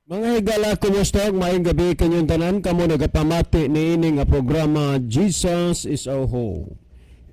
Mga higala, kumusta? Maayong gabi kanyong tanan kamo nagapamati niini nga programa, Jesus is Our Hope.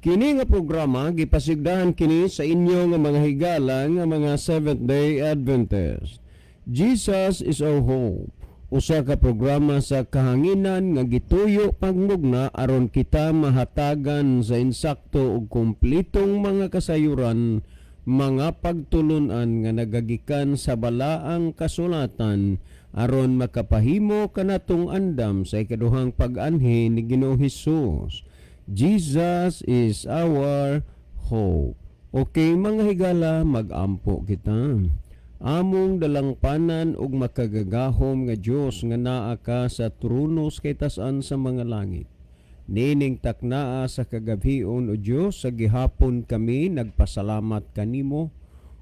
Kini nga programa gipasigdahan kini sa inyo nga mga higala nga mga Seventh Day Adventist. Jesus is Our Hope. Usa ka programa sa kahanginan nga gituyo pagmugna aron kita mahatagan sa insakto ug kumpletong mga kasayuran, mga pagtulunan nga nagagikan sa balaang kasulatan aron makapahimo kanatong andam sa ikaduhang pag-anhi ni Ginoong Hesus. Jesus is our hope. Okay, mga higala, mag-ampo kita. Among dalangpanan ug makagagahom nga Dios nga naa ka sa trono sa kitasan sa mga langit. Nining taknaa sa kagabhion, o Dios, sa gihapon kami nagpasalamat kanimo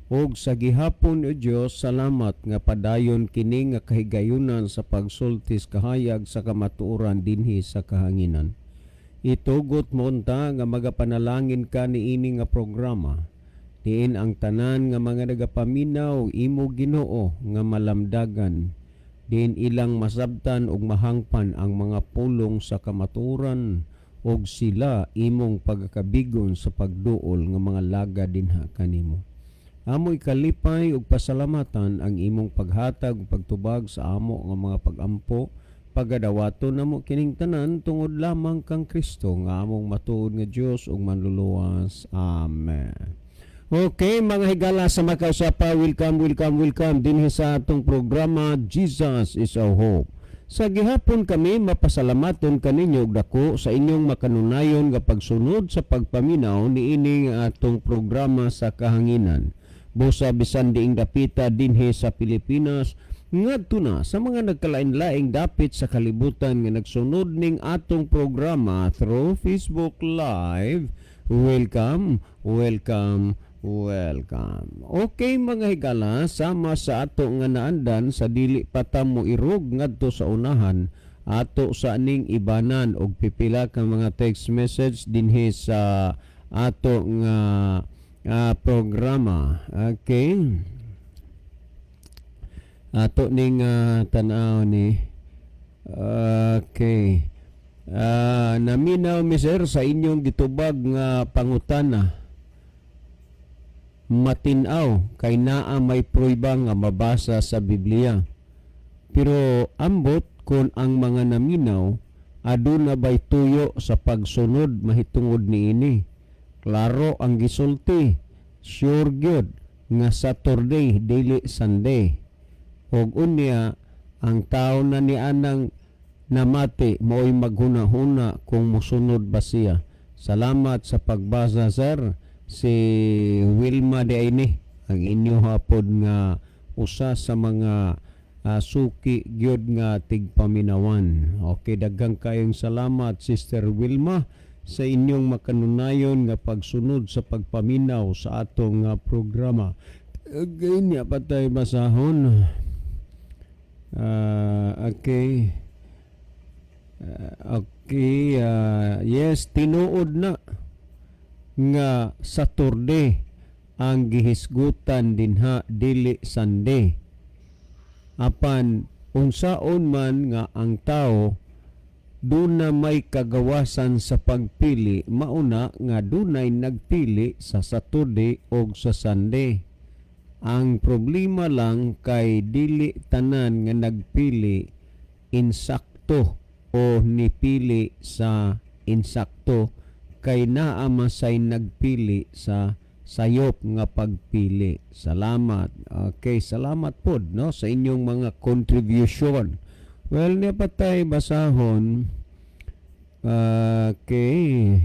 ug sa gihapon, o Dios, salamat nga padayon kini nga kahigayunan sa pagsultis kahayag sa kamatuoran dinhi sa kahanginan. Itugot mo unta nga magapanalangin ka niini nga programa. Diin ang tanan nga mga nagapaminaw imo, Ginoo, nga malamdagan diin ilang masabtan ug mahangpan ang mga pulong sa kamatuoran ug sila imong pagkabigon sa pagduol nga mga laga dinha kanimo. Amo ikalipay ug pasalamatan ang imong paghatag ug pagtubag sa amo nga mga pagampo. Pagadawaton namo kining tanan tungod lamang kang Kristo nga among matuod nga Dios ug manluluwas. Amen. Okay, mga higala sa makausapa, welcome, welcome, welcome dinhi sa atong programa, Jesus is Our Hope. Sa gihapon kami mapasalamaton kaninyo og dako sa inyong makanunayon nga pagsunod sa pagpaminaw niining atong programa sa kahanginan. Busa bisan diing dapita dinhi sa Pilipinas ngadto na sa mga nagkalain-laing dapit sa kalibutan nga nagsunod ning atong programa through Facebook Live. Welcome, welcome, welcome. Okay, mga higala, sama sa ato nga naandan sa dili pa ta mo irog ngadto sa unahan, ato sa ning ibanan og pipila ka mga text message dinhi sa ato nga programa. Okay. Ato ning tan-aw ni. Okay. Naminaw mi, sir, sa inyong gitubag nga pangutana. Matinaw kay naa may prueba nga mabasa sa Biblia. Pero ambot kung ang mga naminaw aduna bay tuyo sa pagsunod mahitungod niini. Klaro ang gisulti, sure gyud nga Saturday dili Sunday. Ug unya ang tao na ni anang namati mao'y maghuna-huna kung mosunod ba siya. Salamat sa pagbasa, sir. Si Wilma di ini ang inyo hapon nga usa sa mga suki gyud nga tigpaminawan. Okay, daghang kayong salamat, Sister Wilma, sa inyong makanunayon nga pagsunod sa pagpaminaw sa atong programa. Okay, niya patay basahon. Okay. Okay, yes, tinuod na nga Saturday ang gihisgutan dinha, dili Sunday. Apan unsaon man nga ang tao duna may kagawasan sa pagpili, mauna nga dunay nagpili sa Saturday o sa Sunday. Ang problema lang kay dili tanan nga nagpili insakto o nipili sa insakto kay naa masay nagpili sa sayop nga pagpili. Salamat. Okay, salamat pod, no, sa inyong mga contribution. Well, niya patay basahon. Okay.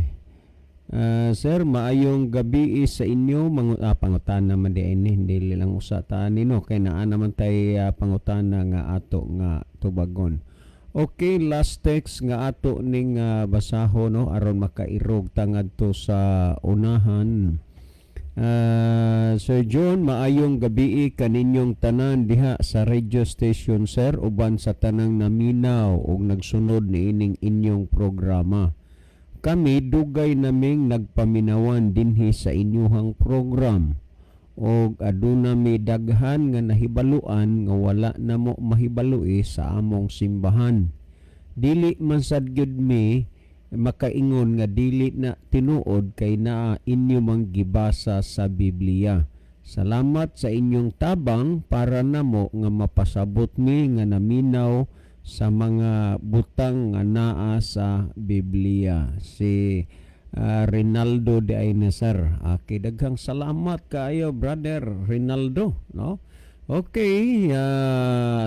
Sir, maayong gabi sa inyo mga pangutana man di ini, hindi lang usa ta ni, no, kay naa naman tay pangutana nga ato nga tubagon. Okay, last text nga ato ning basahon, no, aron makairog ta ngadto sa unahan. Sir John, maayong gabi kaninyong tanan diha sa radio station, sir, uban sa tanang naminaw ug nagsunod niining inyong programa. Kami dugay naming nagpaminawan dinhi sa inyuhang program. Og aduna mi daghan nga nahibaluan nga wala namo mahibaloi sa among simbahan. Dili man sad gyud mi makaingon nga dili na tinuod kay naa inyo mang gibasa sa Biblia. Salamat sa inyong tabang para namo nga mapasabot mi nga naminaw sa mga butang nga naa sa Biblia. Si Rinaldo de Aynasar. Okay, daghang salamat kaayo, Brother Rinaldo, no? Okay,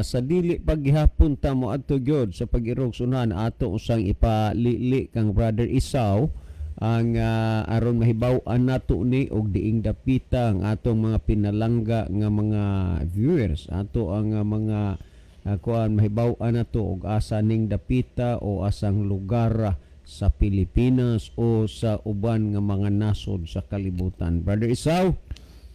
sa dili paghihapon ta mo adto gyud sa pag-irog sunan, ato usang ipalili kang Brother Isaw ang aron mahibaw-an nato ni og diing dapita ang atong mga pinalangga nga mga viewers, ato ang mga kuan, mahibaw-an nato og asa ning dapita o asang lugar sa Pilipinas o sa uban nga mga nasod sa kalibutan. Brother Isaw.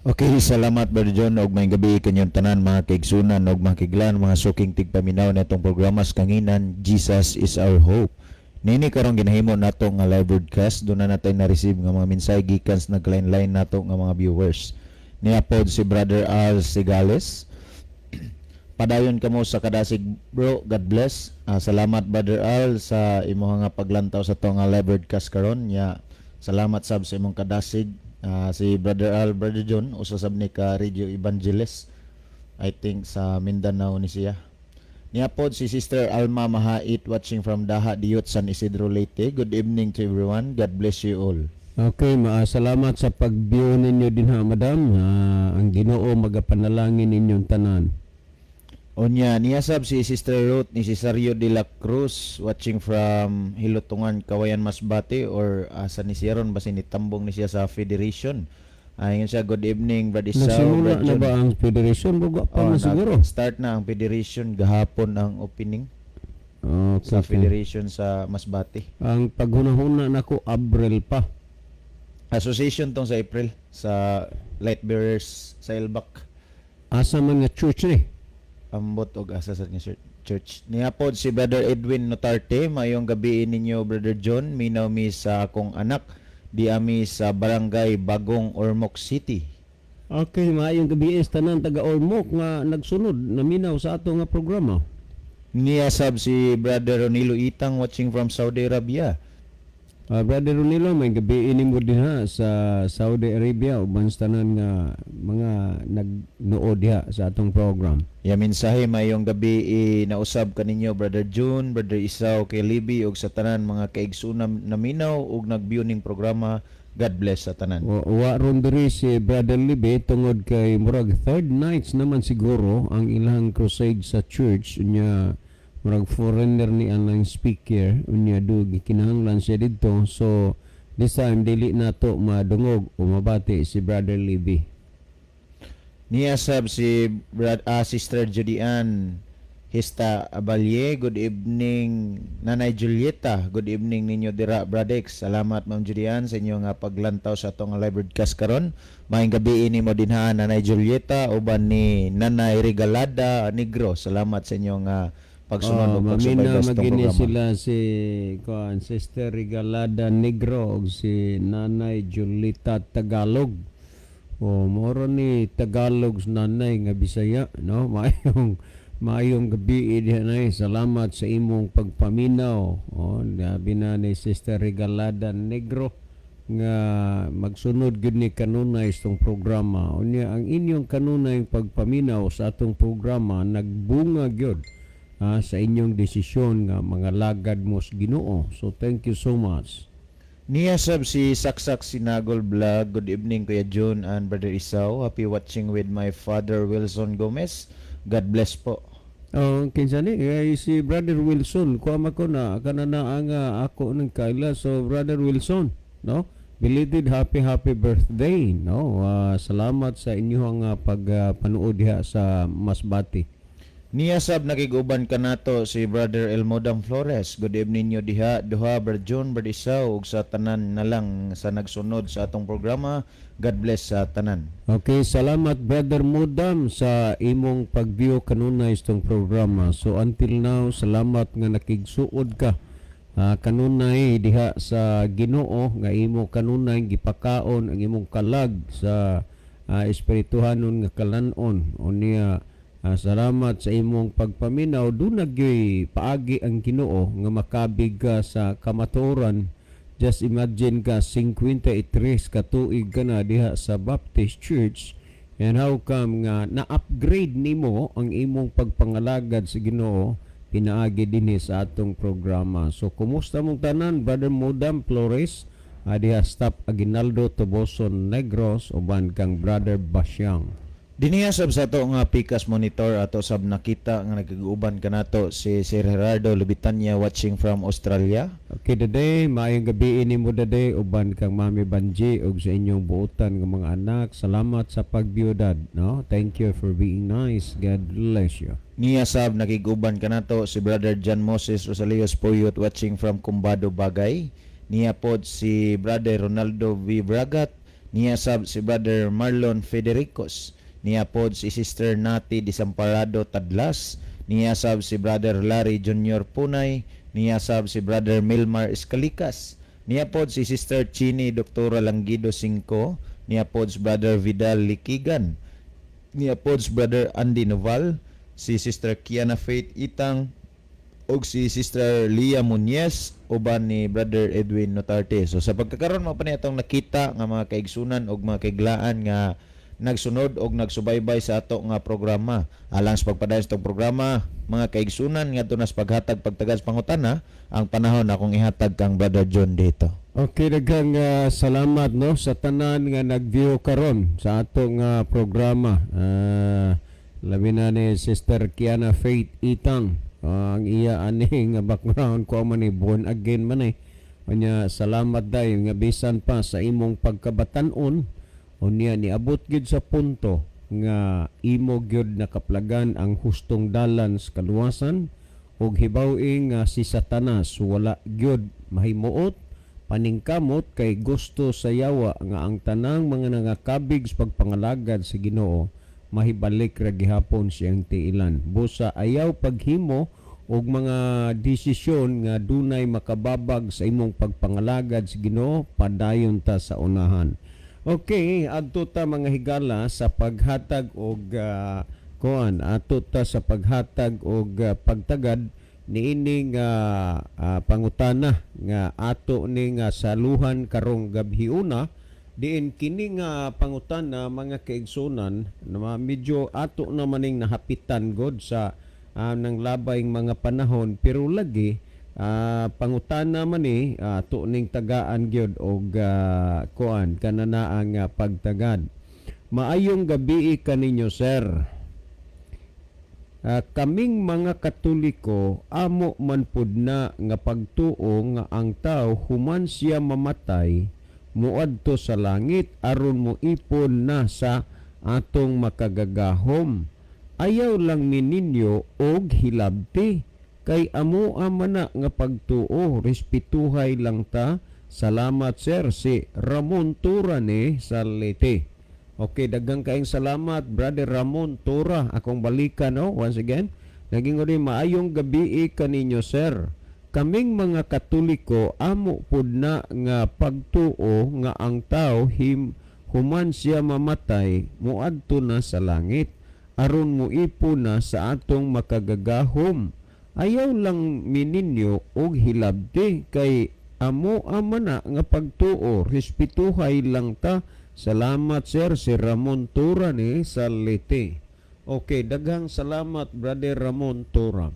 Okay, salamat, Brother John, og maayong gabi kanyong tanan, mga kaigsunan og mga kaiglan, mga suking tigpaminaw natong programa sa kanginan, Jesus is Our Hope. Nini karong ginahimo nato nga live broadcast, duna na natay na-receive nga mga mensahe gikan sa naglain-lain nato nga mga viewers. Niya pod si Brother Al Sigales. "Padayon kamo sa kadasig, bro. God bless." Salamat, Brother Al, sa imong nga paglantaw sa to nga live broadcast karon. Nya salamat sab sa imong kadasig. Si Brother Al, Brother John, usa sab ni ka radio evangelist. I think sa Mindanao ni siya. Niya pod si Sister Alma Mahait, watching from Daha Diyot, San Isidro, Leyte. "Good evening to everyone. God bless you all." Okay, salamat sa pag-view ninyo din ha, madam. Ang Ginoo magapanalangin ninyong tanan. Unya, niya sab si Sister Ruth ni Cesario de la Cruz, watching from Hilutungan, Kawayan, Masbate, or asa ni siya ron, basin nitambong ni siya sa Federation. Ayun siya, "Good evening, Brad Isaw, Nagsimula Brad na John." ba ang federation? Buga pa Oh, na siguro. Start na ang federation gahapon ang opening sa federation sa Masbate. Ang paghunahuna nako, Abril pa. Association tong sa April sa Light Bearers sa Elbac. Asa man nga church ni? Ambot og asa sa nga church. Niya pod si Brother Edwin Notarte, "Mayong gabi ninyo, Brother John, minaw mi sa akong anak di ami sa Barangay Bagong, Ormoc City." Okay, maayong gabi is tanan taga Ormoc nga nagsunod naminaw sa ato nga programa. Niya sab si Brother Ronilo Itang, watching from Saudi Arabia. Brother Ronilo, maayong gabi nimo diha sa Saudi Arabia uban sa tanan nga mga nagnuod diha sa atong program. Ya mensahe, "Mayong gabi nausab kaninyo, Brother June, Brother Isaw, kay Libby ug sa tanan mga kaigsunan naminaw ug nag-view ning programa. God bless sa tanan." Wa ron diri si Brother Libe tungod kay murag third nights naman siguro ang ilang crusade sa church, unya murag foreigner ni ang speaker, unya do gikinahanglan siya didto, so this time dili nato madungog o mabati si Brother Libby. Niya sab si Sister Judy Ann Hista Abalye, "Good evening, Nanay Julieta. Good evening ninyo dira, Bradex." Salamat, Ma'am Judy Ann, sa inyo nga paglantaw sa atong live broadcast karon. Maayong gabi nimo dinha, Nanay Julieta, uban ni Nanay Regalada Negro. Salamat sa inyo nga pagsunod Oh, ug mamina pagsubaybay sa atong magini programa. Sila si kuan, Sister Regalada Negro ug si Nanay Julita Tagalog. Oh, moro ni Tagalog sa nanay nga Bisaya, no? Maayong maayong gabi diha, nay. Salamat sa imong pagpaminaw. Oh, labi na ni Sister Regalada Negro nga magsunod gyud ni kanunay sa itong programa. Unya ang inyong kanunay pagpaminaw sa atong programa nagbunga gyud sa inyong desisyon nga mga lagad mo sa Ginoo. So thank you so much. Niya sab si Saksak Sinagol Vlog. "Good evening, Kuya June and Brother Isaw. Happy watching with my father Wilson Gomez. God bless po." Oh, kinsa ni? Eh, si Brother Wilson, kuha ko na kana na ang ako ng kaila. So Brother Wilson, no? Belated happy happy birthday, no? Salamat sa inyong pagpanuod diha sa Masbate. Niya sab nakiguban kanato si Brother Elmodam Flores. "Good evening nyo diha, duha, Brother John, Brother Isaw, ug sa tanan na lang sa nagsunod sa atong programa. God bless sa tanan." Okay, salamat, Brother Mudam, sa imong pag-view kanunay itong programa. So until now, salamat nga nakigsuod ka kanunay diha sa Ginoo nga imo kanunay gipakaon ang imong kalag sa Espirituhanon nga kalanon. Unya, salamat sa imong pagpaminaw. Duna gyoy paagi ang Ginoo nga makabig ka sa kamatuoran. Just imagine ka, 53 ka tuig ka na diha sa Baptist Church, and how come nga na-upgrade nimo ang imong pagpangalagad sa Ginoo pinaagi dinhi sa atong programa. So kumusta mong tanan, Brother Modam Flores, diha Stop Aguinaldo, Toboson, Negros, uban kang Brother Basyang. Diniha sab sa ato nga Pikas monitor, ato sab nakita nga nagkag-uban kanato si Sir Gerardo Lubitanya, watching from Australia. Okay, Dade, maayong gabi nimo, Dade, uban kang Mami Banji ug sa inyong buotan nga mga anak. Salamat sa pagbiyudad, no? Thank you for being nice. God bless you. Niya sab nakig-uban kanato si Brother John Moses Rosalios Puyot, watching from Cumbado, Bagay. Niya pod si Brother Ronaldo V. Bragat. Niya sab si Brother Marlon Federicos. Niya pod si Sister Nati Disamparado Tadlas. Niya sab si Brother Larry Jr. Punay. Niya sab si Brother Milmar Escalicas. Niya pod si Sister Chini Doktora Langido Cinco. Niya pod si Brother Vidal Likigan. Niya pod si Brother Andy Noval, si Sister Kiana Faith Itang, ug si Sister Leah Muñez, uban ni Brother Edwin Notarte. So sa pagkakaron, mao pa ni atong nakita nga mga kaigsunan ug mga kaiglaan nga nagsunod og nagsubaybay sa ato nga programa. Alang sa pagpadayon sa atong programa, mga kaigsunan, ngadto na sa paghatag pagtagad sa pangutana, ang panahon akong ihatag kang Brother John dito. Okay, daghang salamat, no, sa tanan nga nag-view karon sa atong programa. Labi na ni Sister Kiana Faith Itang. Ang iya ani nga background ko man ni born again man eh. Unya, salamat dahil nga bisan pa sa imong pagkabatan-on, unya niabot gyud sa punto nga imo gyud nakaplagan ang hustong dalan sa kaluwasan ug hibaw-i nga si Satanas wala gyud mahimuot paningkamot, kay gusto sa yawa nga ang tanang mga nangakabig sa pagpangalagad sa Ginoo mahibalik ra gihapon siyang tiilan. Busa ayaw paghimo og mga desisyon nga dunay makababag sa imong pagpangalagad sa Ginoo. Padayon ta sa unahan. Okay, adto ta, mga higala, sa paghatag og kuan, adto ta sa paghatag og pagtagad niining pangutana nga ato ning saluhan karong gabhiuna, diin kini nga pangutana, mga kaigsunan, na medyo ato na maning nahapitan god sa nang labay mga panahon, pero lagi pangutana man ni ato ning tagaan gyud og kuan kanana ang pagtagad. Maayong gabi kaninyo, sir. Kaming mga Katoliko, amo man pud na nga pagtuo nga ang tao, human siya mamatay, muadto sa langit aron moipon na sa atong Makagagahom. Ayaw lang mi ninyo og hilabti kay amo man na nga pagtuo, respetuhay lang ta. Salamat, sir. Si Ramon Turane sa Leyte. Okay, daghang kaayong salamat, Brother Ramon Tura. Akong balikan, no, once again. Naging uli, maayong gabi kaninyo, sir. Kaming mga Katoliko, amo pud na nga pagtuo nga ang tao human siya mamatay muadto na sa langit aron moipon na sa atong Makagagahom. Ayaw lang mininyo og hilabti kay amo ama na nga pagtuo, respetuhay lang ta. Salamat, sir. Si Ramon Tura ni sa Leyte. Okay, daghang salamat, Brother Ramon Tura.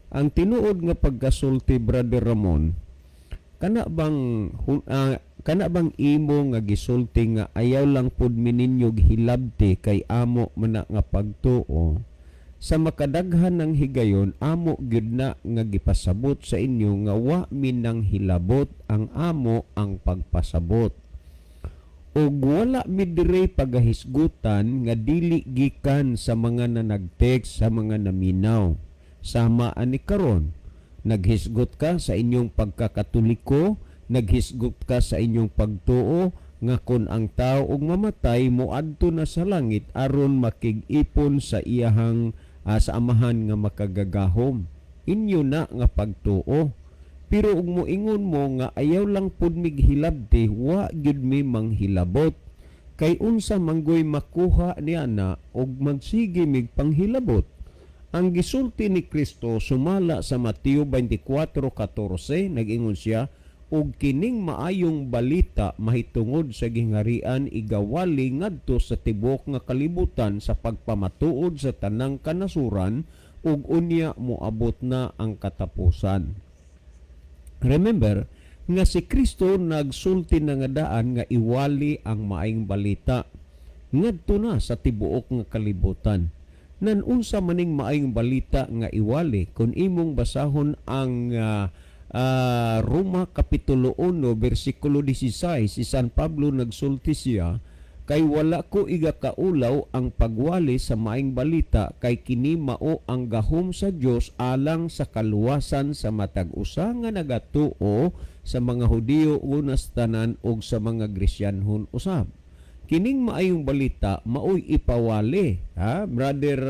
Ang tinuod nga pagkasulti, Brother Ramon, kana bang imo nga gisulti nga ayaw lang pud mininyo hilabti kay amo man na nga pagtuo, sa makadaghan ng higayon amo gyud na nga gipasabot sa inyo nga wa mi nang hilabot, ang amo ang pagpasabot ug wala mi dire pagahisgutan nga dili gikan sa mga nanag-text, sa mga naminaw. Sama ani karon, naghisgot ka sa inyong pagkakatoliko, naghisgot ka sa inyong pagtuo nga kon ang tao og mamatay moadto na sa langit aron makig-ipon sa iyahang sa Amahan nga Makagagahom. Inyo na nga pagtuo, pero ug moingon mo nga ayaw lang pud mig hilabti, wa gyud mi manghilabot. Kay unsa manggoy makuha niana og magsige mig panghilabot? Ang gisulti ni Kristo sumala sa Mateo 24:14, nag-ingon siya, "Ug kining maayong balita mahitungod sa gingharian igawali ngadto sa tibuok nga kalibutan sa pagpamatuod sa tanang kanasuran, ug unya moabot na ang katapusan." Remember nga si Kristo nagsulti na nga daan nga iwali ang maayong balita ngadto na sa tibuok nga kalibutan. Nan unsa maning maayong balita nga iwali? Kung imong basahon ang Roma kapitulo 1 bersikulo 16, si San Pablo nagsulti siya, "Kay wala ko igakaulaw ang pagwali sa maayong balita, kay kini mao ang gahom sa Dios alang sa kaluwasan sa matag usa nga nagatuo, sa mga Hudiyo unas tanan ug sa mga Gresyanhon usab." Kining maayong balita maoy ipawali, ha, brother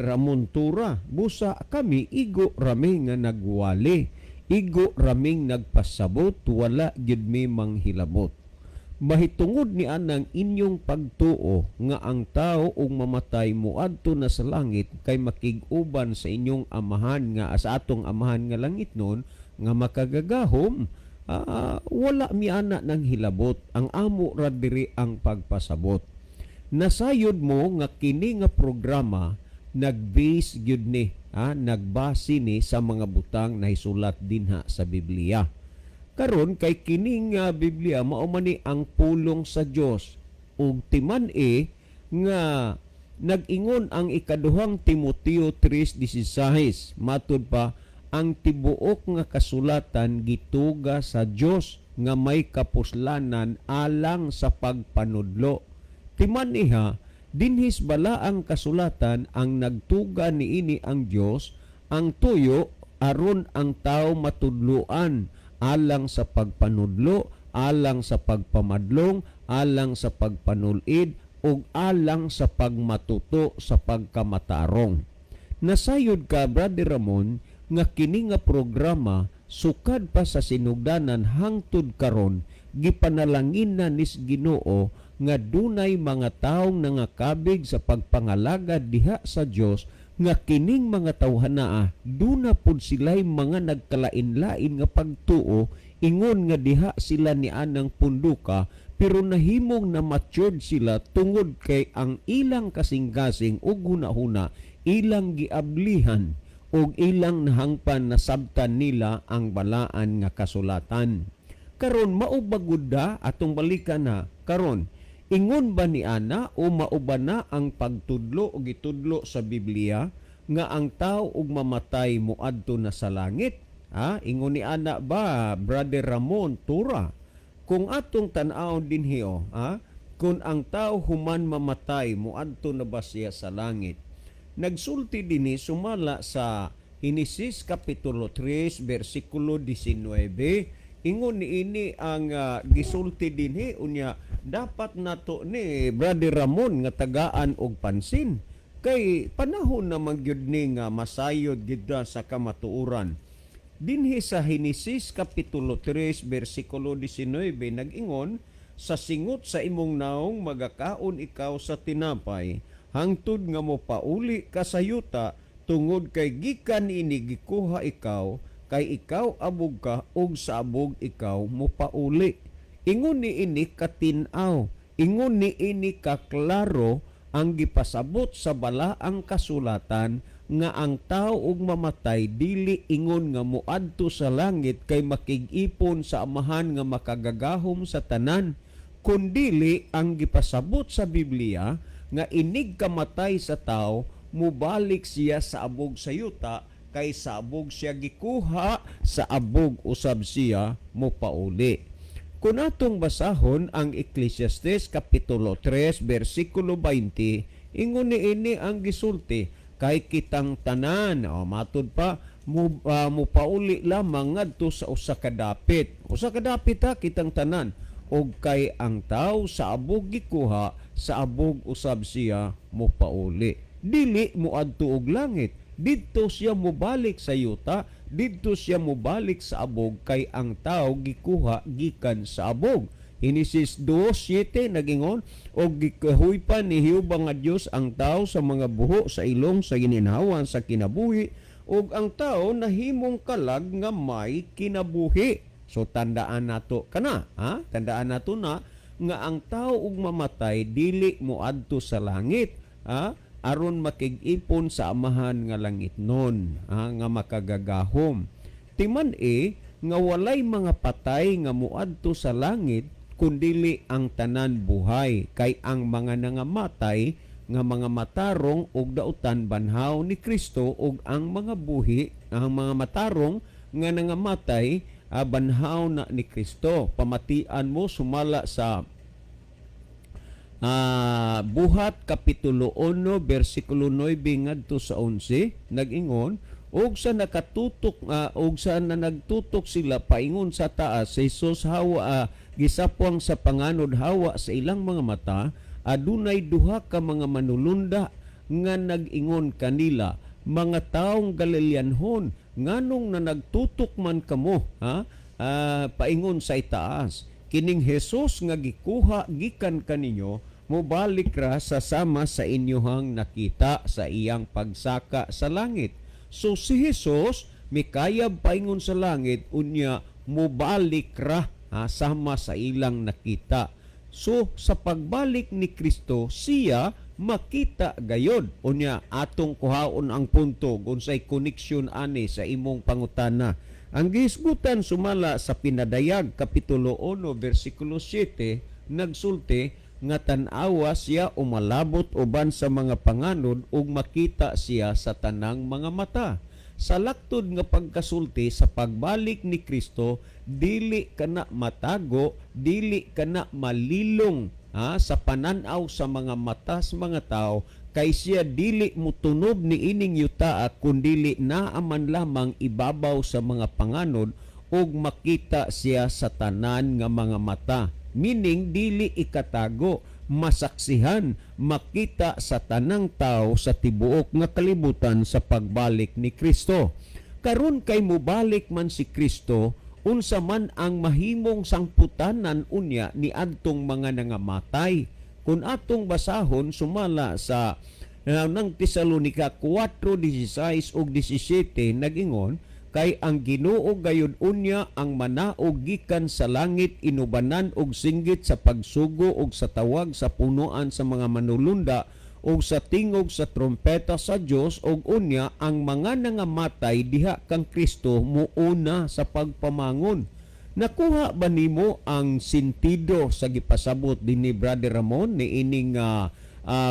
Ramon Tura. Busa kami, igo rami nga nagwali, igo raming nagpasabot, wala gyud mi manghilabot. Mahitungod ni anang inyong pagtuo nga ang tao ug mamatay moadto na sa langit kay makig-uban sa inyong amahan nga sa atong amahan nga langitnon nga makagagahom, wala mi ana ng hilabot. Ang amo ra diri ang pagpasabot. Nasayod mo nga kini nga programa nag-base gyud ni, ha, nagbase ni sa mga butang nahisulat dinha sa Biblia. Karon kay kini nga Biblia mao man ni ang pulong sa Dios, ug timan-i nga nag-ingon ang ikaduhang Timoteo 3:16, matud pa, ang tibuok nga kasulatan gituga sa Dios nga may kapuslanan alang sa pagpanudlo. Timan-i ha, dinhis balaang kasulatan ang nagtuga niini ang Dios ang tuyo aron ang tao matudloan alang sa pagpanudlo, alang sa pagpamadlong, alang sa pagpanulid ug alang sa pagmatuto sa pagkamatarong. Nasayod ka, Brother Ramon, nga kini nga programa sukad pa sa sinugdanan hangtod karon gipanalangin na nis Ginoo nga dunay mga taong nangakabig sa pagpangalagad diha sa Dios, nga kining mga tawhanaa duna pud sila'y mga nagkalain-lain nga pagtuo, ingon nga diha sila ni anang punduka, pero nahimong na matured sila tungod kay ang ilang kasing-kasing ug hunahuna ilang giablihan ug ilang nahangpan nasabtan nila ang balaan nga kasulatan. Karon mao ba gud da atong balikan na karon, ingon ba ni ana o mao ba na ang pagtudlo o gitudlo sa Biblia nga ang tao ug mamatay moadto na sa langit? Ha, ingon ni ana ba, Brother Ramon Tura? Kung atong tan-awon dinhi oh, ha, kung ang tao human mamatay moadto na ba siya sa langit? Nagsulti dinhi sumala sa Henesis kapitulo 3 bersikulo 19. Ingon niini ang gisulti dinhi. Unya dapat nato ni, Brother Ramon, nga tagaan og pansin kay panahon na magyud ni nga masayod gid sa kamatuoran. Dinhi sa Henesis kapitulo 3 bersikulo 19, nag-ingon, "Sa singot sa imong naong magakaon ikaw sa tinapay hangtod nga mopauli ka sa yuta, tungod kay gikan ini gikuha ikaw, kay ikaw abog ka ug sa abog ikaw mopauli." Ingon ni ini katin-aw, ingon ni ini kaklaro ang gipasabot sa balaang kasulatan nga ang tao ug mamatay dili ingon nga moadto sa langit kay makig-ipon sa amahan nga makagagahom sa tanan, kundili ang gipasabot sa Biblia nga inig kamatay sa tao mubalik siya sa abog sa yuta, kay sa abog siya gikuha, sa abog usab siya mopauli. Kung atong basahon ang Ecclesiastes kapitulo 3 bersikulo 20, ingon ni ini ang gisulti, "Kay kitang tanan," o matud pa, mupauli lamang ngadto sa usa ka dapit. Usa ka dapit ha, kitang tanan. "Ug kay ang tao sa abog gikuha, sa abog usab siya mopauli." Dili moadto og langit. Didto siya mobalik sa yuta, didto siya mobalik sa abog, kay ang tao gikuha gikan sa abog. Henesis 2:7 nagingon, "Og gikahuypan ni Jehova nga Dios ang tao sa mga buho sa ilong sa gininhawan sa kinabuhi, ug ang tao nahimong kalag nga may kinabuhi." So tandaan nato kana, ha? Tandaan nato na nga ang tao ug mamatay dili moadto sa langit, ha? Aron makig-ipon sa Amahan nga langitnon, ha? Nga makagagahom. Timan-i nga walay mga patay nga moadto sa langit kundili ang tanan buhay, kay ang mga nangamatay nga mga matarong og dautan banhaw ni Kristo, ug ang mga buhi, ang mga matarong nga nangamatay, banhaw na ni Kristo. Pamatian mo sumala sa Buhat kapitulo 1 bersikulo 9 ngadto sa 11, nag-ingon, "Og sa nakatutok og sa na nagtutok sila paingon sa taas, si Jesus hawa gisapwang sa panganod hawa sa ilang mga mata, adunay duha ka mga manulunda nga nag-ingon kanila, 'Mga taong Galileanhon, nganong na nagtutok man kamo, ha, paingon sa itaas? Kining Jesus nga gikuha gikan kaninyo mobalik ra sa sama sa inyohang nakita sa iyang pagsaka sa langit.'" So si Jesus mikayab paingon sa langit, unya mobalik ra, ha, sama sa ilang nakita. So sa pagbalik ni Kristo siya makita gayod. Unya atong kuhaon ang punto unsay koneksyon ani sa imong pangutana. Ang gihisgutan sumala sa Pinadayag kapitulo 1 bersikulo 7 nagsulti nga tan-awa siya umalabot uban sa mga panganod ug makita siya sa tanang mga mata. Sa laktod nga pagkasulti, sa pagbalik ni Kristo dili kana matago, dili kana malilong, ha, sa pananaw sa mga mata sa mga tao, kay siya dili mutunob ni ining yuta kundili naaman lamang ibabaw sa mga panganod ug makita siya sa tanan nga mga mata, meaning dili ikatago, masaksihan, makita sa tanang tao sa tibuok nga kalibutan sa pagbalik ni Kristo. Karon kay mobalik man si Kristo, unsa man ang mahimong sangputanan unya ni adtong mga nangamatay? Kung atong basahon sumala sa ng Tesalonika 4:16 ug 17, nagingon, "Kay ang Ginoo gayud unya ang manaog gikan sa langit inubanan og singgit sa pagsugo og sa tawag sa punuan sa mga manulunda ug sa tingog sa trompeta sa Dios, ug unya ang mga nangamatay diha kang Kristo muuna sa pagpamangon." Nakuha ba nimo ang sentido sa gipasabot din ni Brother Ramon ni ining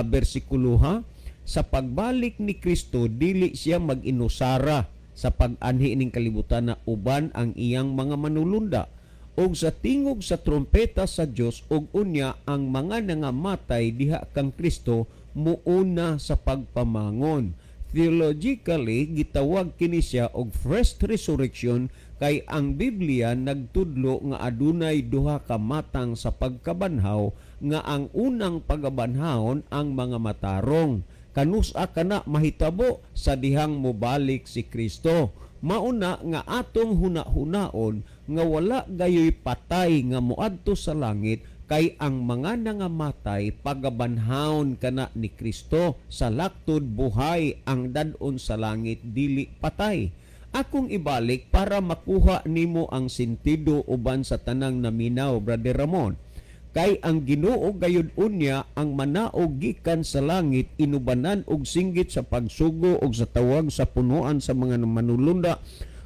bersikulo, ha? Sa pagbalik ni Kristo dili siya mag-inusara sa pag-anhi ning kalibutan na uban ang iyang mga manulunda ug sa tingog sa trompeta sa Dios, ug unya ang mga nangamatay diha kang Kristo muuna sa pagpamangon. Theologically, gitawag kini siya og first resurrection, kay ang Biblia nagtudlo nga adunay duha ka matang sa pagkabanhaw, nga ang unang pagabanhawon ang mga matarong. Kanusa kana mahitabo? Sa dihang mobalik si Kristo. Mauna nga atong huna-hunaon nga wala gayoy patay nga moadto sa langit, kay ang mga nangamatay pagabanhawon kana ni Kristo. Sa laktod buhay ang dad-on sa langit, dili patay. Akong ibalik para makuha nimo ang sentido uban sa tanang naminaw, Brother Ramon. "Kay ang Ginoo gayud unya ang manaog gikan sa langit inubanan og singgit sa pagsugo og sa tawag sa punuan sa mga manulunda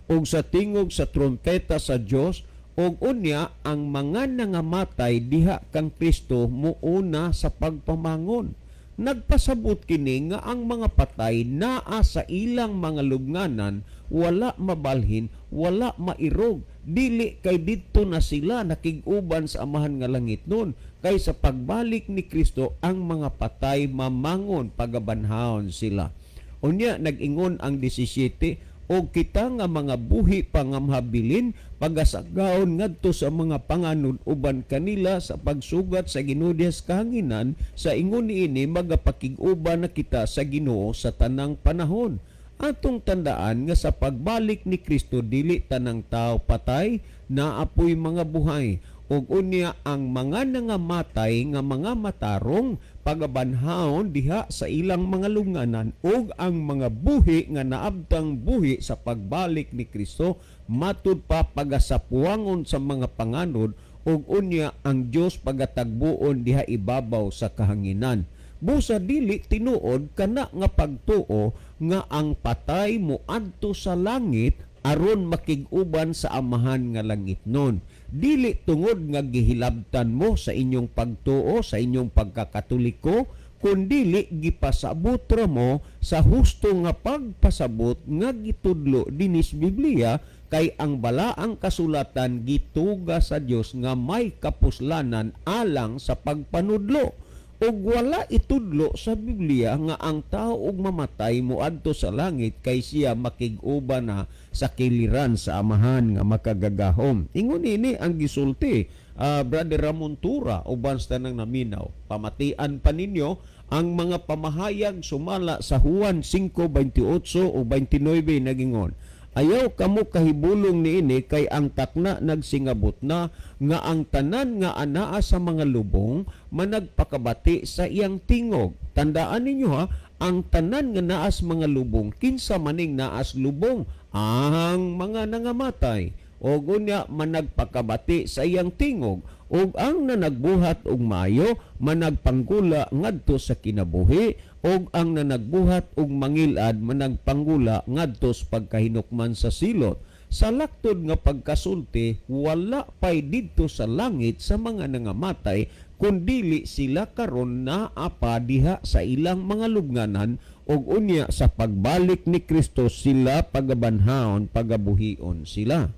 ug sa tingog sa trompeta sa Dios, ug unya ang mga nangamatay diha kang Kristo muuna sa pagpamangon." Nagpasabot kini nga ang mga patay naa sa ilang mga lubnganan, wala mabalhin, wala mairog, dili kay didto na sila nakig-uban sa Amahan nga langit nun, kay sa pagbalik ni Kristo ang mga patay mamangon, pagabanhawon sila. Unya nag-ingon ang 17, "Og kita nga mga buhi pa nga mahabilin pagasagaon ngadto sa mga panganod uban kanila sa pagsugat sa Ginoo sa kahanginan. Sa ingon niini magapakig-uban na kita sa Ginoo sa tanang panahon." Atong tandaan nga sa pagbalik ni Kristo dili tanang tao patay, naapoy mga buhay. Ug unya ang mga nangamatay nga mga matarong pagabanhaon diha sa ilang mga lunganan, ug ang mga buhi nga naabtang buhi sa pagbalik ni Kristo matud pa pagasapuangon sa mga panganod, ug unya ang Dios pagatagbuon diha ibabaw sa kahanginan. Busa dili tinuod kana nga pagtuo nga ang patay moadto sa langit aron makig-uban sa Amahan nga langitnon. Dili tungod nga gihilabtan mo sa inyong pagtuo, sa inyong pagkakatoliko, kundili gipasabot ra mo sa husto nga pagpasabot nga gitudlo dinis Biblia, kay ang balaang kasulatan gituga sa Dios nga may kapuslanan alang sa pagpanudlo. Ug wala itudlo sa Biblia nga ang tao og mamatay moadto sa langit kay siya makig-uban na sa kiliran sa Amahan nga makagagahom. Ingon ini ang gisulti, Brother Ramon Tura, uban sa tanang naminaw. Pamatian pa ninyo ang mga pamahayag sumala sa Juan 5:28 o 29, nagingon, "Ayaw kamo kahibulong niini, kay ang takna nagsingabot na nga ang tanan nga anaa sa mga lubong managpakabati sa iyang tingog." Tandaan ninyo ha, ang tanan nga naa sa mga lubong, kinsa maning naas lubong? Ang mga nangamatay. O unya managpakabati sa iyang tingog, ug ang nanagbuhat og maayo managpanggula ngadto sa kinabuhi, ug ang nanagbuhat og mangilad managpanggula ngadto sa pagkahinukman sa silot. Sa laktod nga pagkasulti, wala pay didto sa langit sa mga nangamatay, kundili sila karon naa pa diha sa ilang mga lubnganan, ug unya sa pagbalik ni Kristo sila pagabanhaon, pagabuhion sila.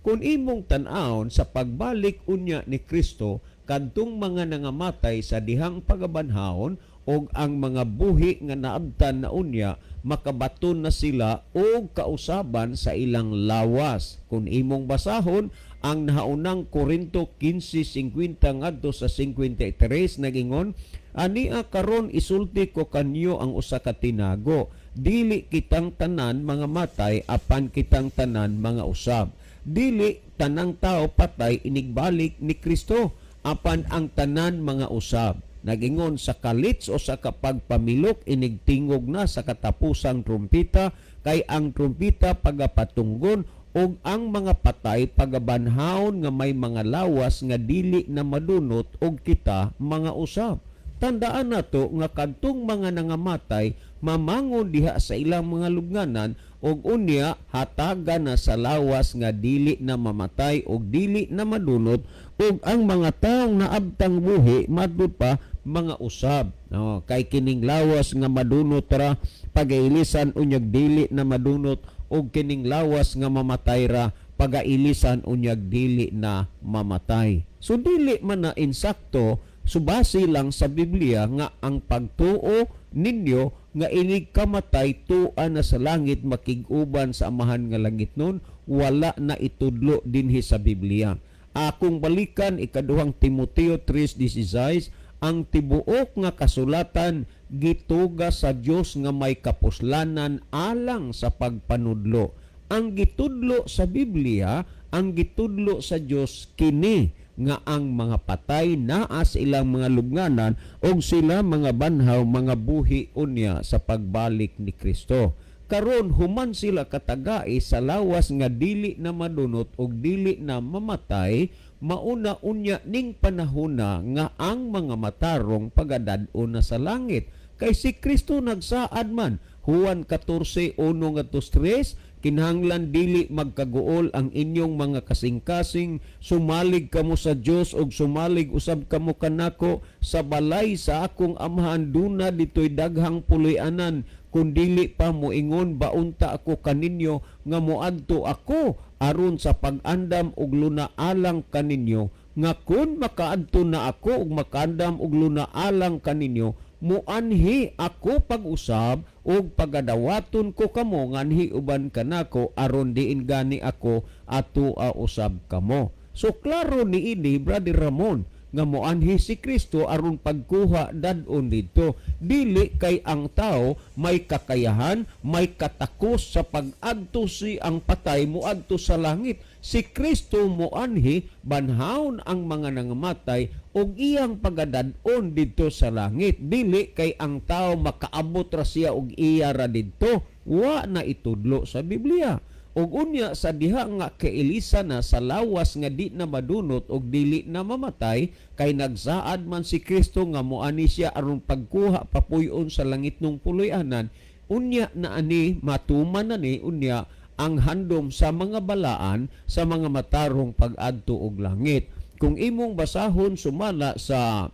Kung imong tan-awon sa pagbalik unya ni Kristo, kadtong mga nangamatay sa dihang pagabanhaon og ang mga buhi nga naabtan na unya, makabaton na sila og kausaban sa ilang lawas. Kung imong basahon ang nahaunang Korinto 15:50 ngadto sa 53, nagingon, "Ania karon isulti ko kanyo ang usa ka tinago: dili kitang tanan mga matay, apan kitang tanan mga usab. Dili tanang tao patay inigbalik ni Kristo, apan ang tanan mga usab." Nagingon, "Sa kalits o sa kapagpamilok inigtingog na sa katapusang trumpita, kay ang trumpita pagapatunggon ug ang mga patay pagabanhaon nga may mga lawas nga dili na madunot, ug kita mga usab." Tandaan nato nga kadtong mga nangamatay mamangon diha sa ilang mga lubnganan, ug unya hatagan na sa lawas nga dili na mamatay ug dili na madunot, ug ang mga taong naabtang buhi matud pa mga usab. No, kay kining lawas nga madunot ra pagailisan unyag dili na madunot, ug kining lawas nga mamatay ra pagailisan unyag dili na mamatay. So dili man na insakto, subasi lang sa Biblia, nga ang pagtuo ninyo nga inig kamatay tua na sa langit makig-uban sa Amahan nga langit nun, wala na itudlo dinhi sa Biblia. Akong balikan ikaduhang Timoteo 3:16, ang tibuok nga kasulatan gituga sa Dios nga may kapuslanan alang sa pagpanudlo. Ang gitudlo sa Biblia, ang gitudlo sa Dios kini nga ang mga patay naa sa ilang mga lubnganan ug sila mga banhaw, mga buhi unya sa pagbalik ni Kristo. Karon human sila katagai sa lawas nga dili na madunot ug dili na mamatay, mauna unya ning panahona nga ang mga matarong pagadad-on na sa langit. Kay si Kristo nagsaad man, Juan 14:1 ngadto 3, "Kinahanglan dili magkaguol ang inyong mga kasing-kasing. Sumalig kamo sa Dios ug sumalig usab kamo kanako. Sa balay sa akong Amahan duna ditoy daghang puloy-anan. Kun dili pa, moingon ba unta ako kaninyo nga moadto ako aron sa pag-andam og luna alang kaninyo, nga kun makaadto na ako ug makaandam og luna alang kaninyo, muanhi ako pag-usab ug pagadawaton ko kamo nganhi uban kanako, aron diin gani ako atoa usab kamo." So klaro niini, Brother Ramon. nga moanhi si Kristo aron pagkuha dad-on didto. Dili kay ang tao may kakayahan, may katakos sa pag-adto si ang patay moadto sa langit. Si Kristo moanhi, banhawon ang mga nangamatay ug iyang pagadad-on didto sa langit. Dili kay ang tao makaabot ra siya og iya ra didto. Wa na itudlo sa Biblia. Ug unya sa diha nga kailisa na sa lawas nga di na madunot og dili na mamatay, kay nagsaad man si Kristo nga moani siya aron pagkuha papuy-on sa langitnong puloy-anan, unya na ani matuman na ni unya ang handom sa mga balaan, sa mga matarong pag-adto og langit. Kung imong basahon sumala sa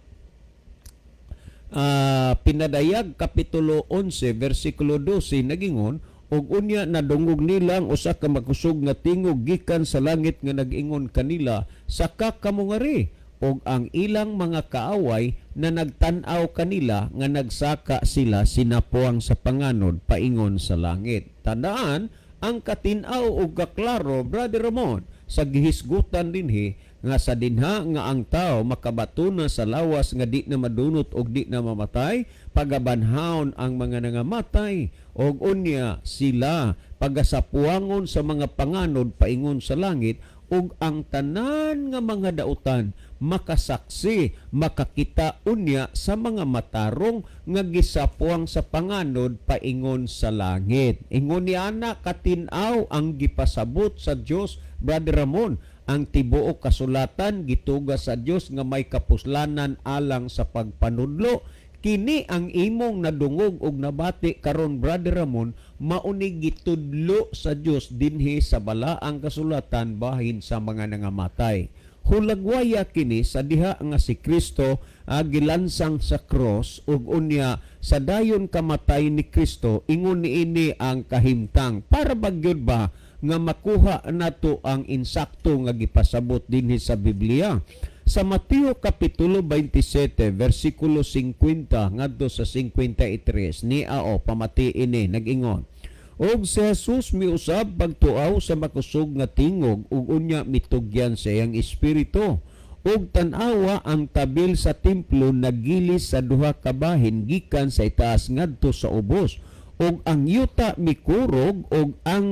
Pinadayag kapitulo 11 versikulo 12, nagingon, "Ug unya nadungog nila ang usa ka makusog nga tingog gikan sa langit nga nag-ingon kanila, 'Saka kamo ngari.' Ug ang ilang mga kaaway na nagtan-aw kanila nga nagsaka sila sinapuang sa panganod paingon sa langit." Tandaan ang katin-aw ug kaklaro, Brother Ramon, sa gihisgutan dinhi nga sa dinha nga ang tao makabato na sa lawas nga di na madunot og di na mamatay, pagabanhawon ang mga nangamatay og unya sila pagasapuangon sa mga panganod paingon sa langit, ug ang tanan nga mga dautan makasaksi, makakita unya sa mga matarong nga gisapuang sa panganod paingon sa langit. Ingon ni ana katin-aw ang gipasabot sa Dios, Brother Ramon. Ang tibuok kasulatan gituga sa Dios nga may kapuslanan alang sa pagpanudlo. Kini ang imong nadungog og nabati karon, Brother Ramon, mauni gitudlo sa Dios dinhi sa balaang kasulatan bahin sa mga nangamatay. Hulagwaya kini sa diha nga si Kristo gilansang sa cross ug unya sa dayon kamatay ni Kristo, ingon niini ang kahimtang para bagyod ba nga makuha nato ang insakto nga gipasabot dinhi sa Biblia. Sa Mateo kapitulo 27 versikulo 50 ngadto sa 53 ni ao pamati ini, nag-ingon, "Og si Jesus miusab pagtuaw sa makusog nga tingog ug unya mitugyan sa iyang espiritu. Ug tan-awa, ang tabil sa templo nagilis sa duha ka bahin gikan sa itaas ngadto sa ubos. Ug ang yuta mikurog ug ang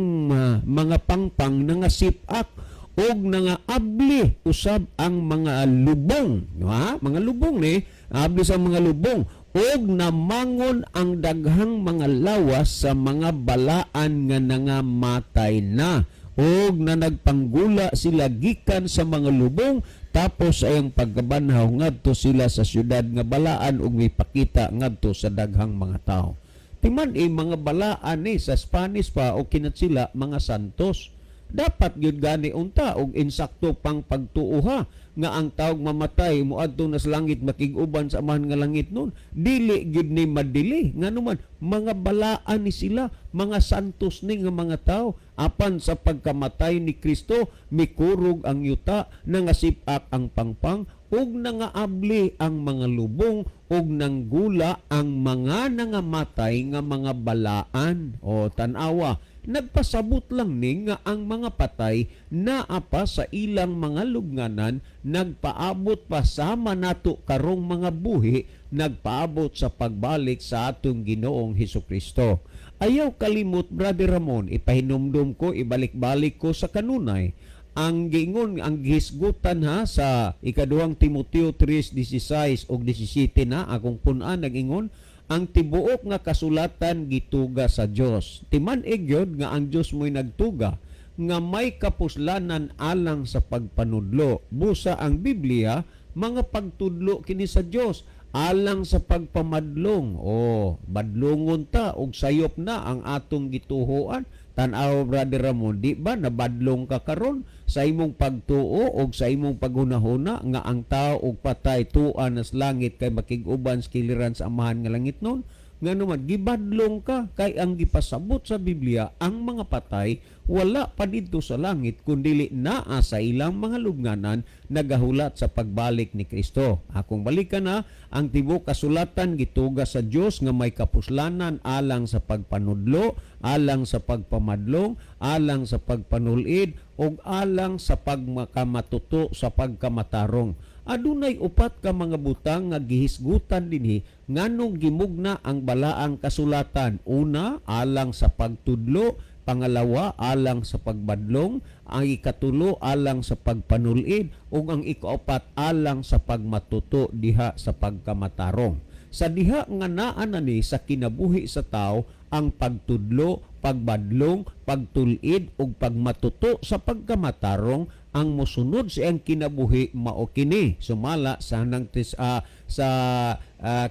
mga pangpang nangasip-ak ug nangaabli usab ang mga lubong." Ha? Mga lubong ni, abli sa mga lubong, "Ug namangon ang daghang mga lawas sa mga balaan nga nangamatay na ug na nagpanggula sila gikan sa mga lubong, tapos sa iyang pagkabanhaw ngadto sila sa syudad nga balaan ug mipakita ngadto sa daghang mga tao." Timan eh, mga balaan ni sa Spanish pa o kinat sila mga santos. Dapat gyud gani unta og insakto pang pagtuoha nga ang taog mamatay moadto na sa langit, makig-uban sa Amahan nga langit nun. Dili gyud ni madili, ngano man mga balaan ni sila, mga santos ni nga mga tao. Apan sa pagkamatay ni Kristo, mikurog ang yuta, nangasip-ak ang pangpang ug nangaabli ang mga lubong ug nanggula ang mga nangamatay nga mga balaan. O tan-awa, nagpasabot lang ni nga ang mga patay naa pa sa ilang mga lubnganan, nagpaabot pa sama nato karong mga buhi, nagpaabot sa pagbalik sa atong Ginoong Hesus Kristo. Ayaw kalimot, Brother Ramon, ipahinumdum ko, ibalik-balik ko sa kanunay ang giingon, ang gihisgutan ha, sa ikaduhang Timoteo 3:16 ug 17 na akong pun-an, nag-ingon, "Ang tibuok nga kasulatan gituga sa Dios." Timan-ig gyud nga ang Dios mo'y nagtuga nga may kapuslanan alang sa pagpanudlo. Busa ang Biblia mga pagtudlo kini sa Dios alang sa pagpamadlong. O badlongon ta og sayop na ang atong gituhoan. Tan-aw, Brother Ramon, di ba nabadlong ka karon sa imong pagtuo og sa imong paghunahuna nga ang tao og patay tua na sa langit kay makig-uban sa kiliran sa Amahan nga langit nun? Ngano man gibadlong ka, kay ang gipasabot sa Biblia, ang mga patay wala pa didto sa langit kundili naa sa ilang mga lubnganan, nagahulat sa pagbalik ni Kristo. Akong balikan na, ang tibuok kasulatan gituga sa Dios nga may kapuslanan alang sa pagpanudlo, alang sa pagpamadlong, alang sa pagpanulid ug alang sa pagmakamatuto sa pagkamatarong. Adunay upat ka mga butang nga gihisgutan dinhi nganong gimugna ang balaang kasulatan. Una, alang sa pagtudlo; pangalawa, alang sa pagbadlong; ang ikatulo, alang sa pagpanulid; ug ang ikaapat, alang sa pagmatuto diha sa pagkamatarong. Sa diha nga naa na ni sa kinabuhi sa tao ang pagtudlo, pagbadlong, pagtul-id ug pagmatuto sa pagkamatarong, ang mosunod sa iyang kinabuhi mao kini sumala sa nang tis, sa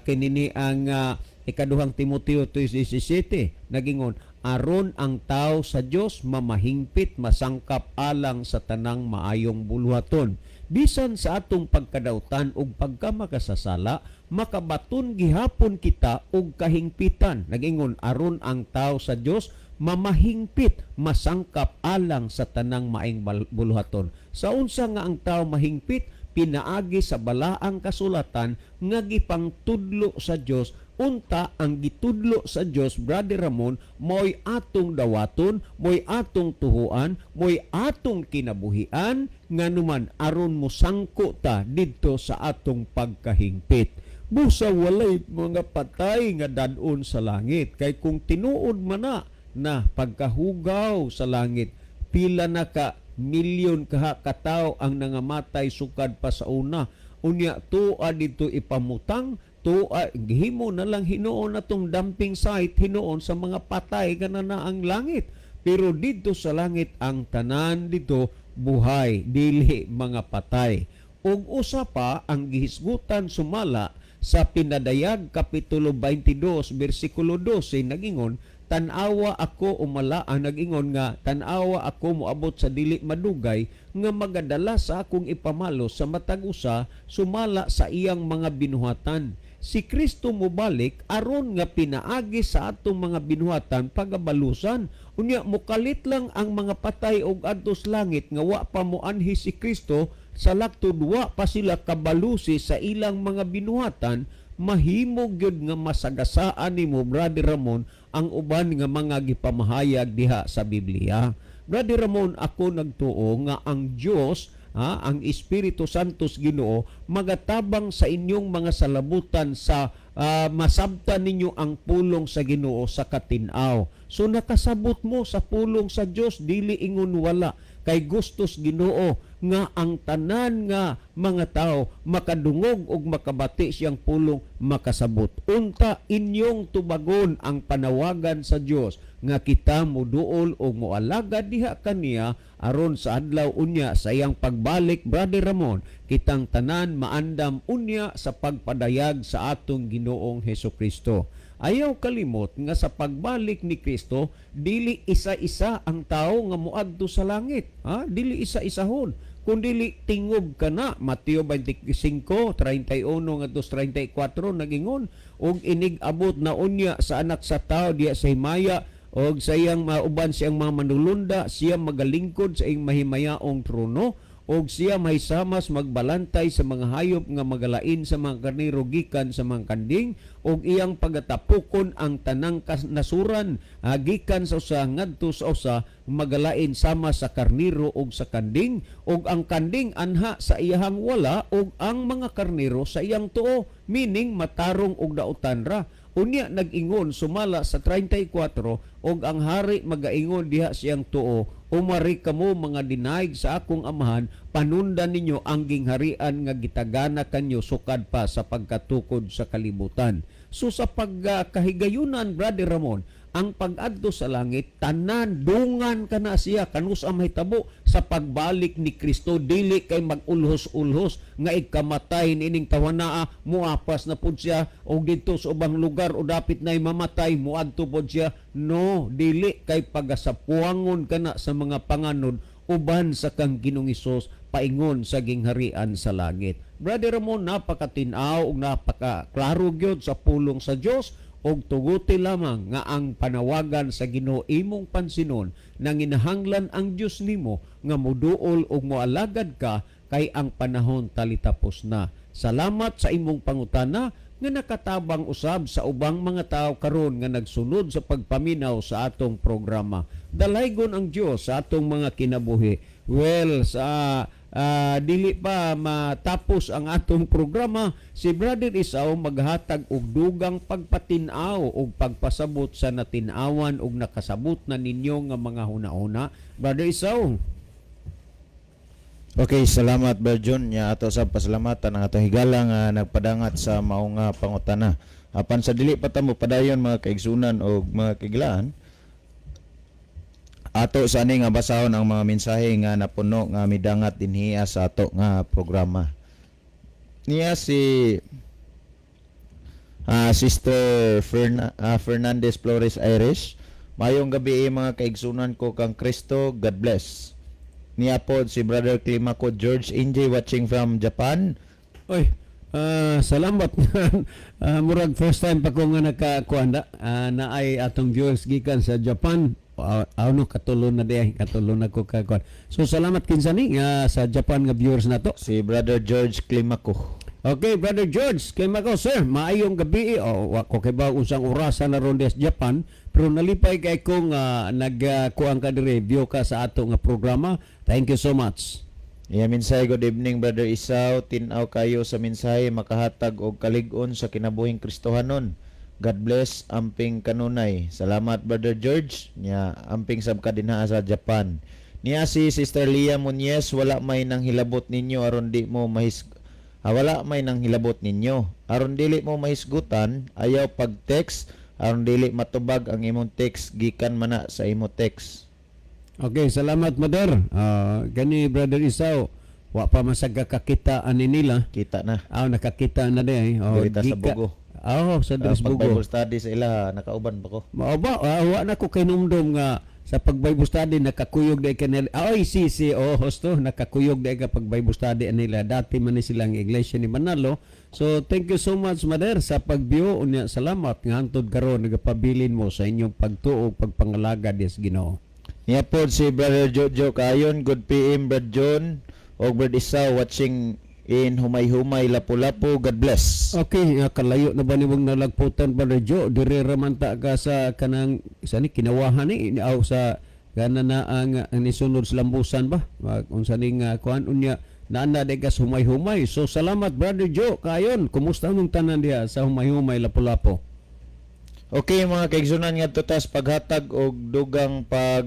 kinini ang Ikaduhang Timoteo 3:17, nagingon, aron ang tao sa Dios mamahingpit, masangkap alang sa tanang maayong buluhaton. Bisan sa atong pagkadautan ug pagkamakasasala, makabaton gihapon kita og kahingpitan. Nagingon, aron ang tao sa Dios mamahingpit, masangkap alang sa tanang maayong buluhaton. Sa unsa nga ang tao mahingpit? Pinaagi sa balaang kasulatan nga gipangtudlo sa Dios. Unta ang gitudlo sa Dios, Brother Ramon, mo'y atong dawaton, mo'y atong tuhuan, mo'y atong kinabuhian, nganuman aron mosangko ta didto sa atong pagkahingpit. Busa walay mga patay nga dad-on sa langit, kay kung tinuod man na na pagkahugaw sa langit, pila na ka milyon kaha katawo ang nangamatay sukad pa sa una. Unya tuwa dito ipamutang, tuwa gihimo na lang hinuon atong dumping site hinuon sa mga patay kana na ang langit. Pero dito sa langit, ang tanan dito buhay, dili mga patay. Ug usa pa ang gihisgutan sumala sa Pinadayag kapitulo 22 bersikulo 12, nagingon, "Tan-awa ako umala," ang nagingon nga, "Tan-awa, ako moabot sa dili madugay nga magadala sa akong ipamalo sa matag usa sumala sa iyang mga binuhatan." Si Kristo mobalik aron nga pinaagi sa atong mga binuhatan pagabalusan. Unya mokalit lang ang mga patay og adtos langit nga wa pa moanhi si Kristo, sa laktod wa pa sila kabalusi sa ilang mga binuhatan. Mahimo gyud nga masagasaan nimo, Brother Ramon, ang uban nga mga gipamahayag diha sa Biblia. Brother Ramon, ako nagtuo nga ang Dios, ang Espiritu Santos Ginoo, magatabang sa inyong mga salabutan sa masabtan ninyo ang pulong sa Ginoo sa katin-aw. So nakasabot mo sa pulong sa Dios, dili ingon wala, kay gustos Ginoo nga ang tanan nga mga tao makadungog og makabati siyang pulong, makasabot. Unta inyong tubagon ang panawagan sa Dios nga kita muduol o moalagad diha kaniya, aron sa adlaw unya sa iyang pagbalik, Brother Ramon, kitang tanan maandam unya sa pagpadayag sa atong Ginoong Hesus Kristo. Ayaw kalimot nga sa pagbalik ni Kristo, dili isa-isa ang tao nga moadto sa langit. Ha? Dili isa-isahon, kundili tingob kana. Mateo 25:31 ngadto 34, nagingon, "Og inig abot na unya sa Anak sa Tao diya sa himaya og sa iyang mauban siyang mga manulunda, siya magalingkod sa iyang mahimayaong trono, og siya mahisamas magbalantay sa mga hayop nga magalain sa mga karnero gikan sa mga kanding, og iyang pagatapukon ang tanang nasuran gikan sa usa ngadto sa usa, magalain sama sa karnero og sa kanding, og ang kanding anha sa iyahang wala og ang mga karnero sa iyang tuo," meaning matarong og dautan ra. Unya nag-ingon sumala sa 34, "Og ang hari magaingon diha siyang tuo, 'Umari kamo, mga dinaig sa akong Amahan, panundan ninyo ang gingharian nga gitagana kanyo sukad pa sa pagkatukod sa kalibutan.'" So sa pagkahigayunan, Brother Ramon, ang pag-adto sa langit, tanan dungan kana siya kanus-a mahitabo sa pagbalik ni Kristo, dili kay mag-ulhos-ulhos nga ikamatay niining tawanaa muapas na pud siya og didto sa ubang lugar o dapit na mamatay, muadto pod siya. No, dili, kay pagasapuangon kana sa mga panganod uban sa kang Ginoong Hesus paingon sa gingharian sa langit. Brother Ramon, napakatin-aw ug napaka klaro gyud sa pulong sa Dios, og tuguti lamang nga ang panawagan sa Ginoo imong pansinon, nanginahanglan ang Dios nimo nga muduol og moalagad ka, kay ang panahon talitapos na. Salamat sa imong pangutana nga nakatabang usab sa ubang mga tao karon nga nagsunod sa pagpaminaw sa atong programa. Dalaygon ang Dios sa atong mga kinabuhi. Well, sa Dili pa matapos ang atong programa, si Brother Isao maghatag og dugang pagpatin-aw og pagpasabot sa natin-awan og nakasabot na ninyo nga mga huna-huna. Brother Isao. Okay, salamat, Brother John. Nya ato sa pasalamatan ang atong higala nga nagpadangat sa mao nga pangutana. Apan sa dili pa ta mo padayon, mga kaigsunan og mga kaiglaan, ato sa ani nga basahon ang mga mensahe nga napuno nga midangat dinhiya sa ato nga programa. Niya si Sister Fernandez Flores Irish. Mayong gabi mga kaigsunan ko kang Kristo. God bless. Niya po si Brother Climaco George NJ watching from Japan. Oy, salamat. Murag first time pa ko nga nakakuan na, naay atong viewers gikan sa Japan. Ano katulo na di katulo na ko kakuan. So salamat kinsa ni nga sa Japan nga viewers nato. Si Brother George Climaco. Okay, Brother George, kay mako sir, maayong gabi. O wa ko kay ba unsang orasan na ron sa Japan, pero nalipay kay ko nga nagkuan ka diri, view ka sa ato nga programa. Thank you so much. Iya mensahe, good evening, Brother Isaw, tin-aw kayo sa mensahe, makahatag og kalig-on sa kinabuhing Kristohanon. God bless, amping kanunay. Salamat, Brother George. Nya amping sab ka dinha sa Japan. Niya si Sister Leah Muñez, wala may nang hilabot ninyo aron di mo mahis wala may nang hilabot ninyo. Aron dili mo mahisgutan, ayaw pag-text aron dili matubag ang imong text gikan mana sa imo text. Okay, salamat, Mother. Gani Brother Isaw, wa pa man sa kakita ani nila. Kita na. Ah, nakakita na di ay. Oh, Diri ta sa Bugo. Oh, sa diri sa Pag Bugo. Bible study sa ila, nakauban pa ko. Mao ba? Wa na ko kahinumdom nga sa pag Bible study nakakuyog dai kanila. Ay, si oh hosto nakakuyog dai ka pag Bible study nila. Dati man ni silang iglesia ni Manalo. So thank you so much, Mother, sa pag-view unya salamat nga hantod karon nagapabilin mo sa inyong pagtuo pagpangalaga sa Ginoo. Niya po si Brother Jojo Kayon, good PM, Brad John, og Brad Isaw watching in Humay-Humay, Lapu-Lapu, God bless. Okay, nga kalayo na ba nimong nalagputan, Brother Joe? Dire ra man ta ka sa kanang sa ni kinawahan ni aw sa kana na ang nisunod sa lambusan ba? Unsa ning kuan unya naana di ka sa Humay-Humay. So salamat, Brother Joe kayon. Kumusta mong tanan diha sa Humay-Humay, Lapu-Lapu? Okay, mga kaigsunan, nga tas paghatag og dugang pag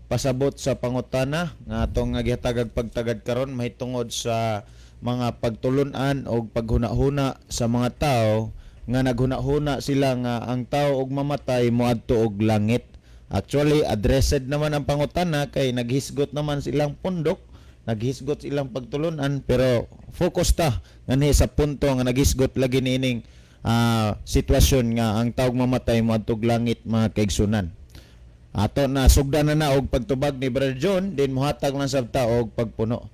pasabot sa pangutana nga atong nga gihatagag pagtagad karon mahitungod sa mga pagtulun-an og paghuna-huna sa mga tao nga naghuna-huna sila nga ang tao og mamatay moadto og langit. Actually, addressed naman ang pangutana kay naghisgot naman silang pundok, naghisgot silang pagtulunan, pero focus ta nganhi sa punto nga naghisgot lagi niining sitwasyon nga ang taog mamatay moadtog langit, mga kaigsunan. Ato na sugdan na na og pagtubag ni Brother John, din mohatag lang sab ta og pagpuno.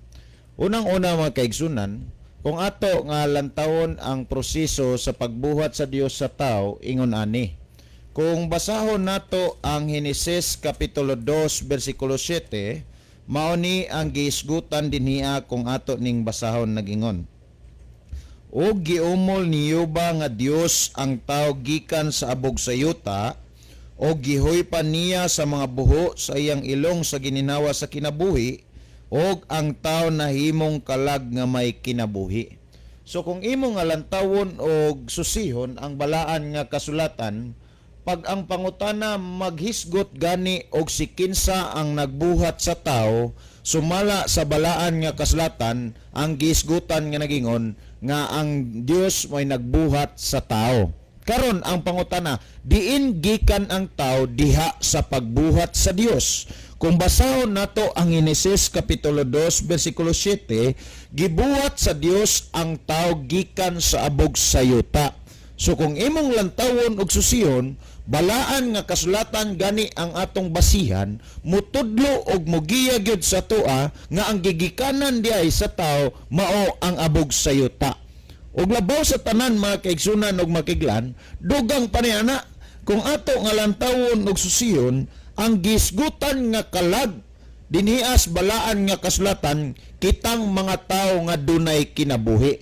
Unang-una, mga kaigsunan, kung ato nga lantawon ang proseso sa pagbuhat sa Dios sa tao, ingon ani. Kung basahon nato ang Henesis kapitulo 2 bersikulo 7, mao ni ang giisgutan dinhiya kung ato ning basahon nagingon. Og giumol ni Yuba nga Dios ang tao gikan sa abog sa yuta, og gihoypan niya sa mga buho sa iyang ilong sa gininawa sa kinabuhi, og ang tao nahimong kalag nga may kinabuhi. So kung imo nga lantawon og susihon ang balaan nga kasulatan, pag ang pangutana maghisgot gani og si kinsa ang nagbuhat sa tao, sumala sa balaan nga kasulatan ang gihisgutan nga nagingon nga ang Dios may nagbuhat sa tao. Karon ang pangutana, diin gikan ang tao diha sa pagbuhat sa Dios? Kung basahon nato ang Henesis kapitulo 2 bersikulo 7, gibuhat sa Dios ang tao gikan sa abog sa yuta. So kung imong lantawon og susiyon, balaan nga kasulatan gani ang atong basihan, mutudlo og mugiya gyud sa tua nga ang gigikanan diay sa tao mao ang abog sa yuta. Ug labaw sa tanan, mga kaigsunan og makiglan, dugang pa ni ana kung ato nga lantawon og susiyon ang gisgutan nga kalag dinhias balaan nga kasulatan, kitang mga tao nga dunay kinabuhi.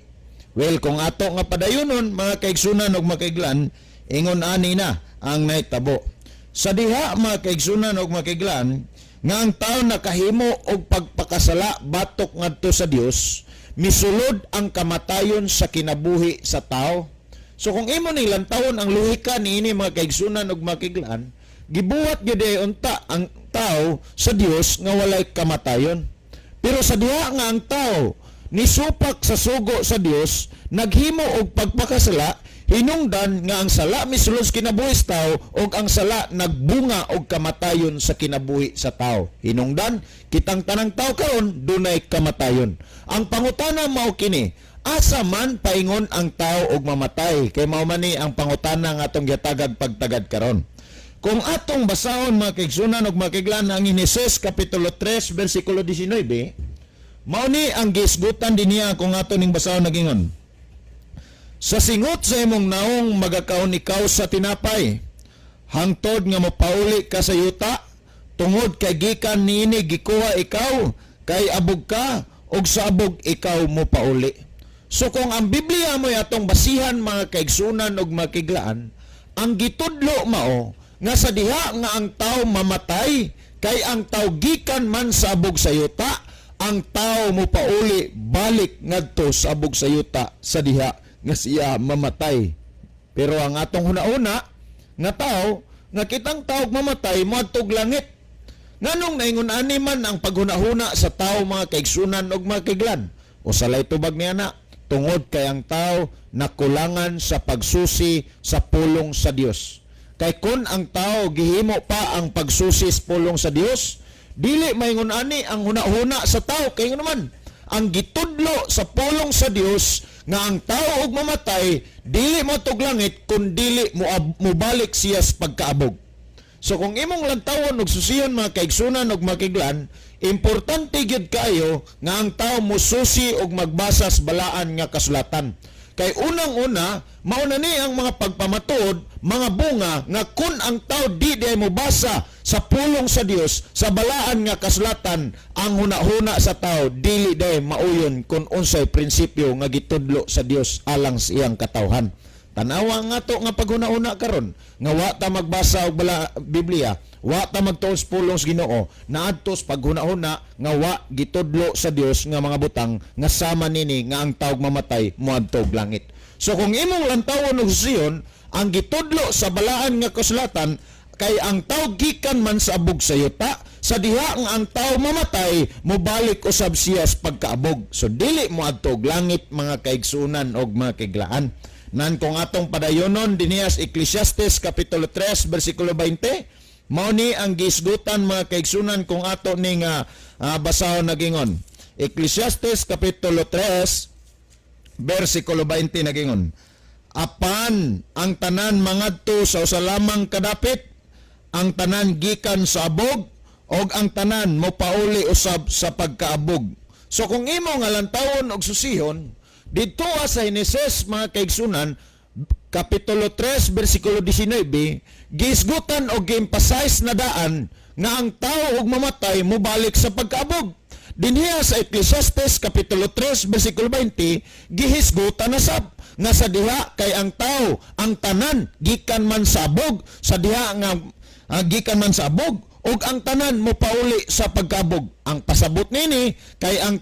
Well, kung ato nga padayonon, mga kaigsunan og makiglan, ingon ani na ang naitabo. Sa diha, mga kaigsunan og makiglan, Nga ang tao nakahimo og pagpakasala batok ngadto sa Dios, misulod ang kamatayon sa kinabuhi sa tao. So kung imo ning lantawon ang lohika niini, mga kaigsunan ug makiglaan, gibuhat gyud ay unta ang tao sa Dios nga walay kamatayon. Pero sa diha nga ang tao nisupak sa sugo sa Dios, naghimo og pagpakasala, hinungdan nga ang sala misulod sa kinabuhi sa tao ug ang sala nagbunga og kamatayon sa kinabuhi sa tao. Hinungdan kitang tanang tao karon dunay kamatayon. Ang pangutana mao kini: asa man paingon ang tao og mamatay? Kay mao man ni ang pangutana nga atong gitagad pagtagad karon. Kung atong basahon, mga kaigsunan ug makiglan, ang Henesis kapitulo 3 bersikulo 19, mao ni ang gisgutan dinhiya kung ato ning basahon, nagingon: "Sa singot sa imong naong magakaon ikaw sa tinapay, hangtod nga mopauli ka sa yuta, tungod kay gikan niini gikuha ikaw, kay abog ka, ug sa abog ikaw mopauli." So kung ang Biblia mo atong basihan, mga kaigsunan ug makiglaan, ang gitudlo mao nga sa diha nga ang tao mamatay, kay ang tao gikan man sa abog sa yuta, ang tao mopauli balik ngadto sa abog sa yuta sa diha nga siya mamatay. Pero ang atong huna-huna nga tao, nga kitang tao mamatay moadtog langit. Nganong naingon ani man ang paghuna-huna sa tao, mga kaigsunan ug mga kaiglan? O salay tubag niya na tungod kay ang tao nakulangan sa pagsusi sa pulong sa Dios. Kay kun ang tao gihimo pa ang pagsusi sa pulong sa Dios, dili maingon ani ang huna-huna sa tao, kay naman ang gitudlo sa pulong sa Dios nga ang tao og mamatay dili mo langit kun dili mo mobalik siya sa pagkaabog. So kung imong lantawon og susiyon, mga kaigsunan og makiglan, importante gyud kayo nga ang tao mususi og magbasa sa balaan nga kasulatan. Kay unang-una, mao na ni ang mga pagpamatuod, mga bunga nga kun ang tao di di mobasa sa pulong sa Dios, sa balaan nga kasulatan, ang hunahuna sa tao dili day mauyon kung unsay prinsipyo nga gitudlo sa Dios alang sa iyang katawhan. Tanawa nga to nga paghuna-huna karon nga wa ta magbasa og bala Biblia, wa ta magtuon sa pulong sa Ginoo, naadto sa paghuna-huna nga wa gitudlo sa Dios nga mga butang nga sama nini nga ang taog mamatay moadto og langit. So kung imong lantawon og susiyon ang gitudlo sa balaan nga kasulatan, kay ang tao gikan man sa abog sa yuta, sa diha nga ang tao mamatay mobalik usab siya sa pagkaabog. So dili moadto og langit, mga kaigsunan og mga kaiglaan. Nan kung atong padayonon dinhiya sa Ecclesiastes kapitulo 3 bersikulo 20, mao ni ang gisgutan, mga kaigsunan, kung ato ning basahon, nagingon. Ecclesiastes kapitulo 3 bersikulo 20, nagingon: "Apan ang tanan mangadto sa usa lamang kadapit, ang tanan gikan sa abog og ang tanan mopauli usab sa pagkaabog." So kung imo nga lantawon og susihon didto sa Henesis, mga kaigsunan, kapitulo 3 bersikulo 19, gisgutan og gi-emphasize na daan nga ang tao og mamatay mobalik sa pagkaabog. Dinhiya sa Ecclesiastes kapitulo 3 bersikulo 20, gihisgutan na sab nga sa diha kay ang tao, ang tanan gikan man sa abog, sa diha nga gikan man sa abog ug ang tanan mopauli sa pagkaabog. Ang pasabot nini kay ang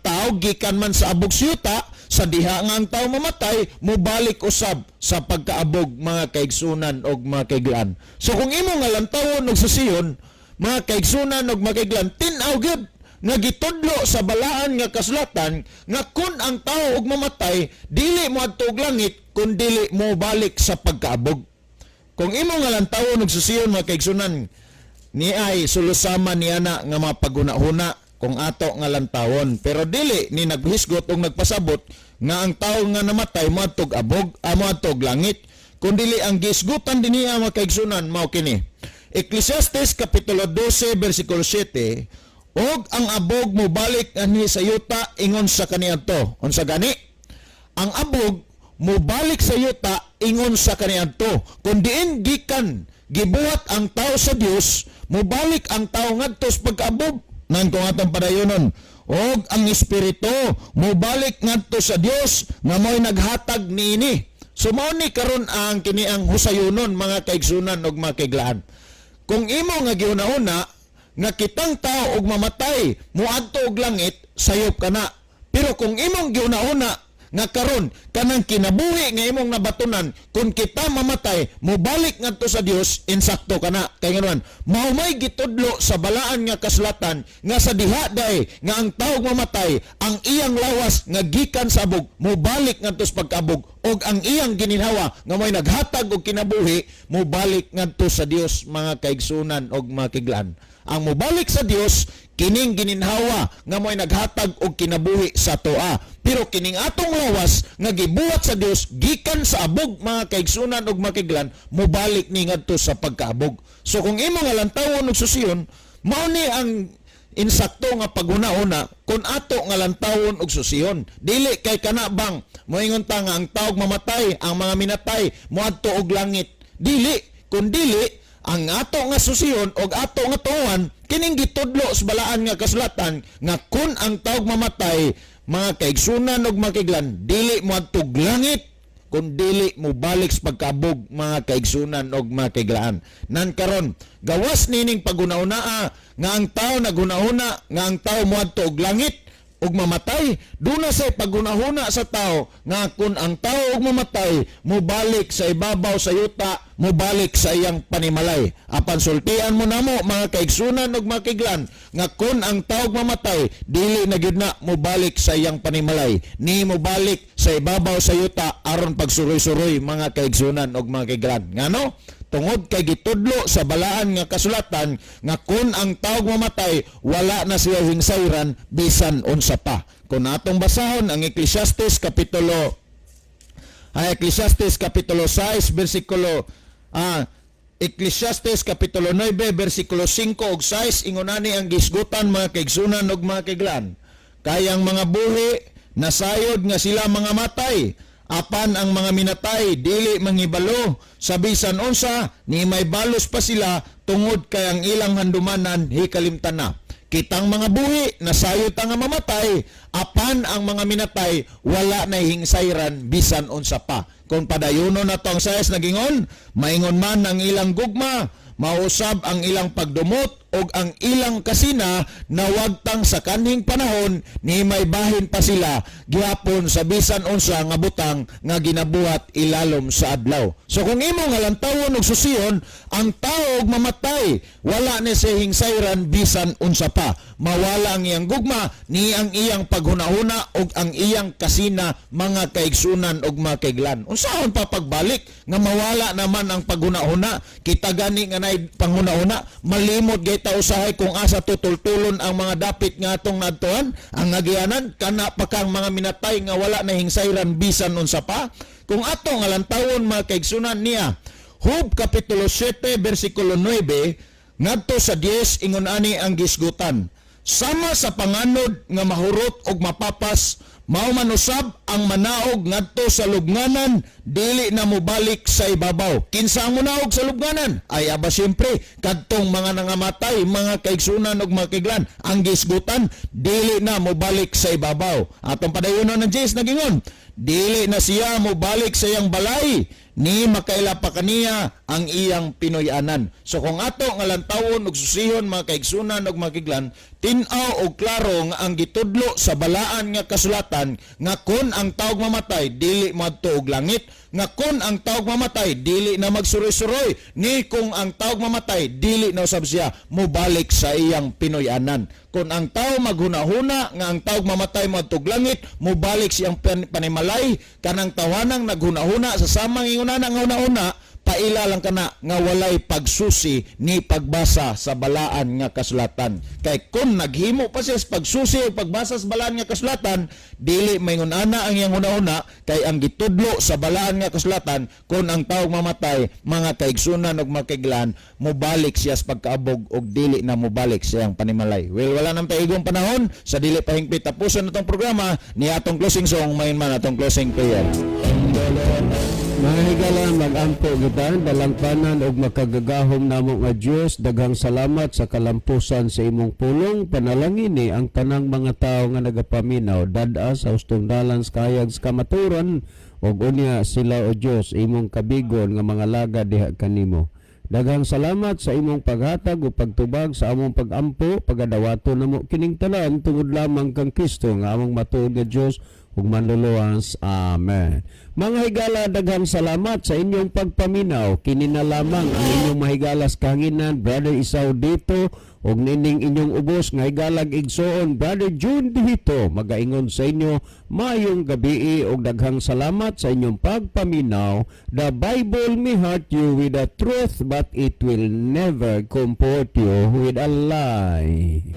tao gikan man sa abog sa yuta, sa diha nga ang tao mamatay mobalik usab sa pagkaabog, mga kaigsunan og mga kaiglaan. So kung imo nga lantawon og susiyon, mga kaigsunan og mga kaiglaan, tin-aw gyud nga gitudlo sa balaan nga kasulatan nga kun ang tao og mamatay dili moadto og langit kun dili mo balik sa pagkaabog. Kung imo nga lantawon og susiyon, mga kaigsunan, ni ay sulusama niya na nga mga paghuna-huna kung ato nga lantawon, pero dili ni naghisgot og nagpasabot nga ang tao nga namatay moadtog abog, moadtog langit, kun dili ang gisgutan dinhiya, mga kaigsunan, mao kini. Ecclesiastes kapitulo 12 bersikulo 7: "Og ang abog mobalik anhi sa yuta ingon sa kaniadto." Unsa gani? Ang abog mobalik sa yuta ingon sa kaniadto. Kung diin gikan gibuhat ang tao sa Dios, mobalik ang tao ngadto sa pagkaabog. Nan kung atong padayonon, "Og ang espiritu mobalik ngadto sa Dios nga mo'y naghatag niini." So mao ni karon ang kini ang husayunon, mga kaigsunan ug mga kaiglaan. Kung imo nga gihuna-huna nga kitang tao og mamatay moadto og langit, sayop kana. Pero kung imong giuna-una nga karon kanang kinabuhi nga imong nabatunan, kung kita mamatay mobalik ngadto sa Dios, insakto kana. Kay ngano, mao may gitudlo sa balaan nga kasulatan nga sa diha day nga ang tawo mamatay, ang iyang lawas nga gikan sa abog mobalik ngadto sa pagkaabog, ug ang iyang gininhawa nga may naghatag og kinabuhi mobalik ngadto sa Dios, mga kaigsunan og mga kiglaan. Ang mobalik sa Dios kining gininhawa nga mo'y naghatag og kinabuhi sa toa. Pero kining atong lawas nga gibuhat sa Dios gikan sa abog, mga kaigsunan og makiglan, mobalik ni ngadto sa pagkaabog. So kung imo nga lantawon og susiyon, mao ni ang insakto nga paghuna-una kung ato nga lantawon og susiyon. Dili kay kana bang moingon ta nga ang taog mamatay, ang mga minatay moadto og langit. Dili, kun dili ang ato nga susiyon og ato nga tuwan kining gitudlo sa balaan nga kasulatan nga kun ang taog mamatay, mga kaigsunan og makiglan, dili moadtog langit kun dili mo balik sa pagkaabog, mga kaigsunan og mga kaiglaan. Nan karon, gawas nining paghuna-unaa nga ang tao naghuna-huna nga ang tao moadto og langit ug mamatay, duna say paghunahuna sa tao nga kun ang tao og mamatay mobalik sa ibabaw sa yuta, mobalik sa iyang panimalay. Apan sultian mo namo, mga kaigsunan ug mga kaiglan, nga kun ang tao og mamatay dili na gyud na mobalik sa iyang panimalay ni mobalik sa ibabaw sa yuta aron pagsuroy-suroy, mga kaigsunan ug mga kaiglan. Ngano? Tungod kay gitudlo sa balaan nga kasulatan nga kun ang taog mamatay, wala na siya hingsayran bisan unsa pa. Kung atong basahon ang Ecclesiastes kapitulo 6 bersikulo Ecclesiastes kapitulo 9 bersikulo 5 ug 6, ingon ani ang gisgutan, mga kaigsunan ug mga kaiglan: "Kay ang mga buhi nasayod nga sila mga matay, apan ang mga minatay dili mangibalo sa bisan unsa, ni may balos pa sila tungod kay ang ilang handumanan hikalimtan na." Kitang mga buhi nasayod nga mamatay, apan ang mga minatay wala na hingsayran bisan unsa pa. Kung padayuno na to ang 6, nagingon, "Maingon man ang ilang gugma, mausab ang ilang pagdumot ug ang ilang kasina nawagtang sa kanhing panahon, ni may bahin pa sila gihapon sa bisan unsa nga butang nga ginabuhat ilalom sa adlaw." So kung imo nga lantawon og susiyon, ang tao og mamatay wala ni siya hingsayran bisan unsa pa. Mawala ang iyang gugma ni ang iyang paghunahuna ug ang iyang kasina, mga kaigsunan ug mga kaiglan. Unsaon pa pagbalik nga mawala naman ang paghunahuna? Kita gani nga naay panghunahuna, malimot gay ta usahay kung asa tutultulon ang mga dapit nga atong naadtuan, ang agianan. Kana pa kang mga minatay nga wala na hingsayran bisan unsa pa? Kung ato nga lantawon, mga kaigsunan niya, Job kapitulo 7 bersikulo 9 ngadto sa 10, ingon ani ang gisgutan: "Sama sa panganod nga mahurot og mapapas, mao man usab ang manaog ngadto sa lubnganan, dili na mobalik sa ibabaw." Kinsa ang monaog sa lubnganan? Ay aba siyempre, kadtong mga nangamatay, mga kaigsunan ug mga kaiglan. Ang gisgutan, dili na mobalik sa ibabaw. Atong padayonon ng 10, nagingon, "Dili na siya mobalik sa iyang balay, ni makaila pa kaniya ang iyang pinuy-anan." So kung ato nga lantawon og susihon, mga kaigsunan ug mga kaiglan, tin-aw og klaro nga ang gitudlo sa balaan nga kasulatan nga kun ang taog mamatay dili moadto og langit, nga kun ang taog mamatay dili na magsuroy-suroy, ni kung ang taog mamatay dili na usab siya mobalik sa iyang pinuy-anan. Kung ang tao maghunahuna nga ang taog mamatay moadtog langit, mobalik siyang panimalay, kanang tawhanang naghunahuna sa samang ingunana nga hunahuna, paila lang kana nga walay pagsusi ni pagbasa sa balaan nga kasulatan. Kay kung naghimo pa siya sa pagsusi o pagbasa sa balaan nga kasulatan, dili maingon ana ang iyang hunahuna, kay ang gitudlo sa balaan nga kasulatan, kung ang tawo mamatay, mga kaigsunan ug mga kaiglan, mobalik siya sa pagkaabog og dili na mobalik siyang panimalay. Well, wala nang taigong panahon sa dili pa hingpit, tapuson na tong programa ni atong closing song, main man atong closing prayer. Mga higala, mag-ampo kita. Dalangpanan og makagagahom namo nga Dios, daghang salamat sa kalampusan sa imong pulong. Panalangini ang tanang mga tawo nga nagapaminaw, dad-a sa hustong dalan sa kahayag sa kamaturan, ug unya sila, o Dios, imong kabigon nga mga lagad diha kanimo. Daghang salamat sa imong paghatag ug pagtubag sa among pagampo. Pagadawato namo kining tanan tungod lamang kang Kristo nga among matuod nga Dios ug manluluwas. Amen. Mga higala, daghang salamat sa inyong pagpaminaw. Kini na lamang ang inyong mahigalas kahanginan, Brother Isaw dito, ug nining inyong ubos nga higalag igsoon, Brother June dito, magaingon sa inyo maayong gabii ug daghang salamat sa inyong pagpaminaw. The Bible may hurt you with the truth, but it will never comfort you with a lie.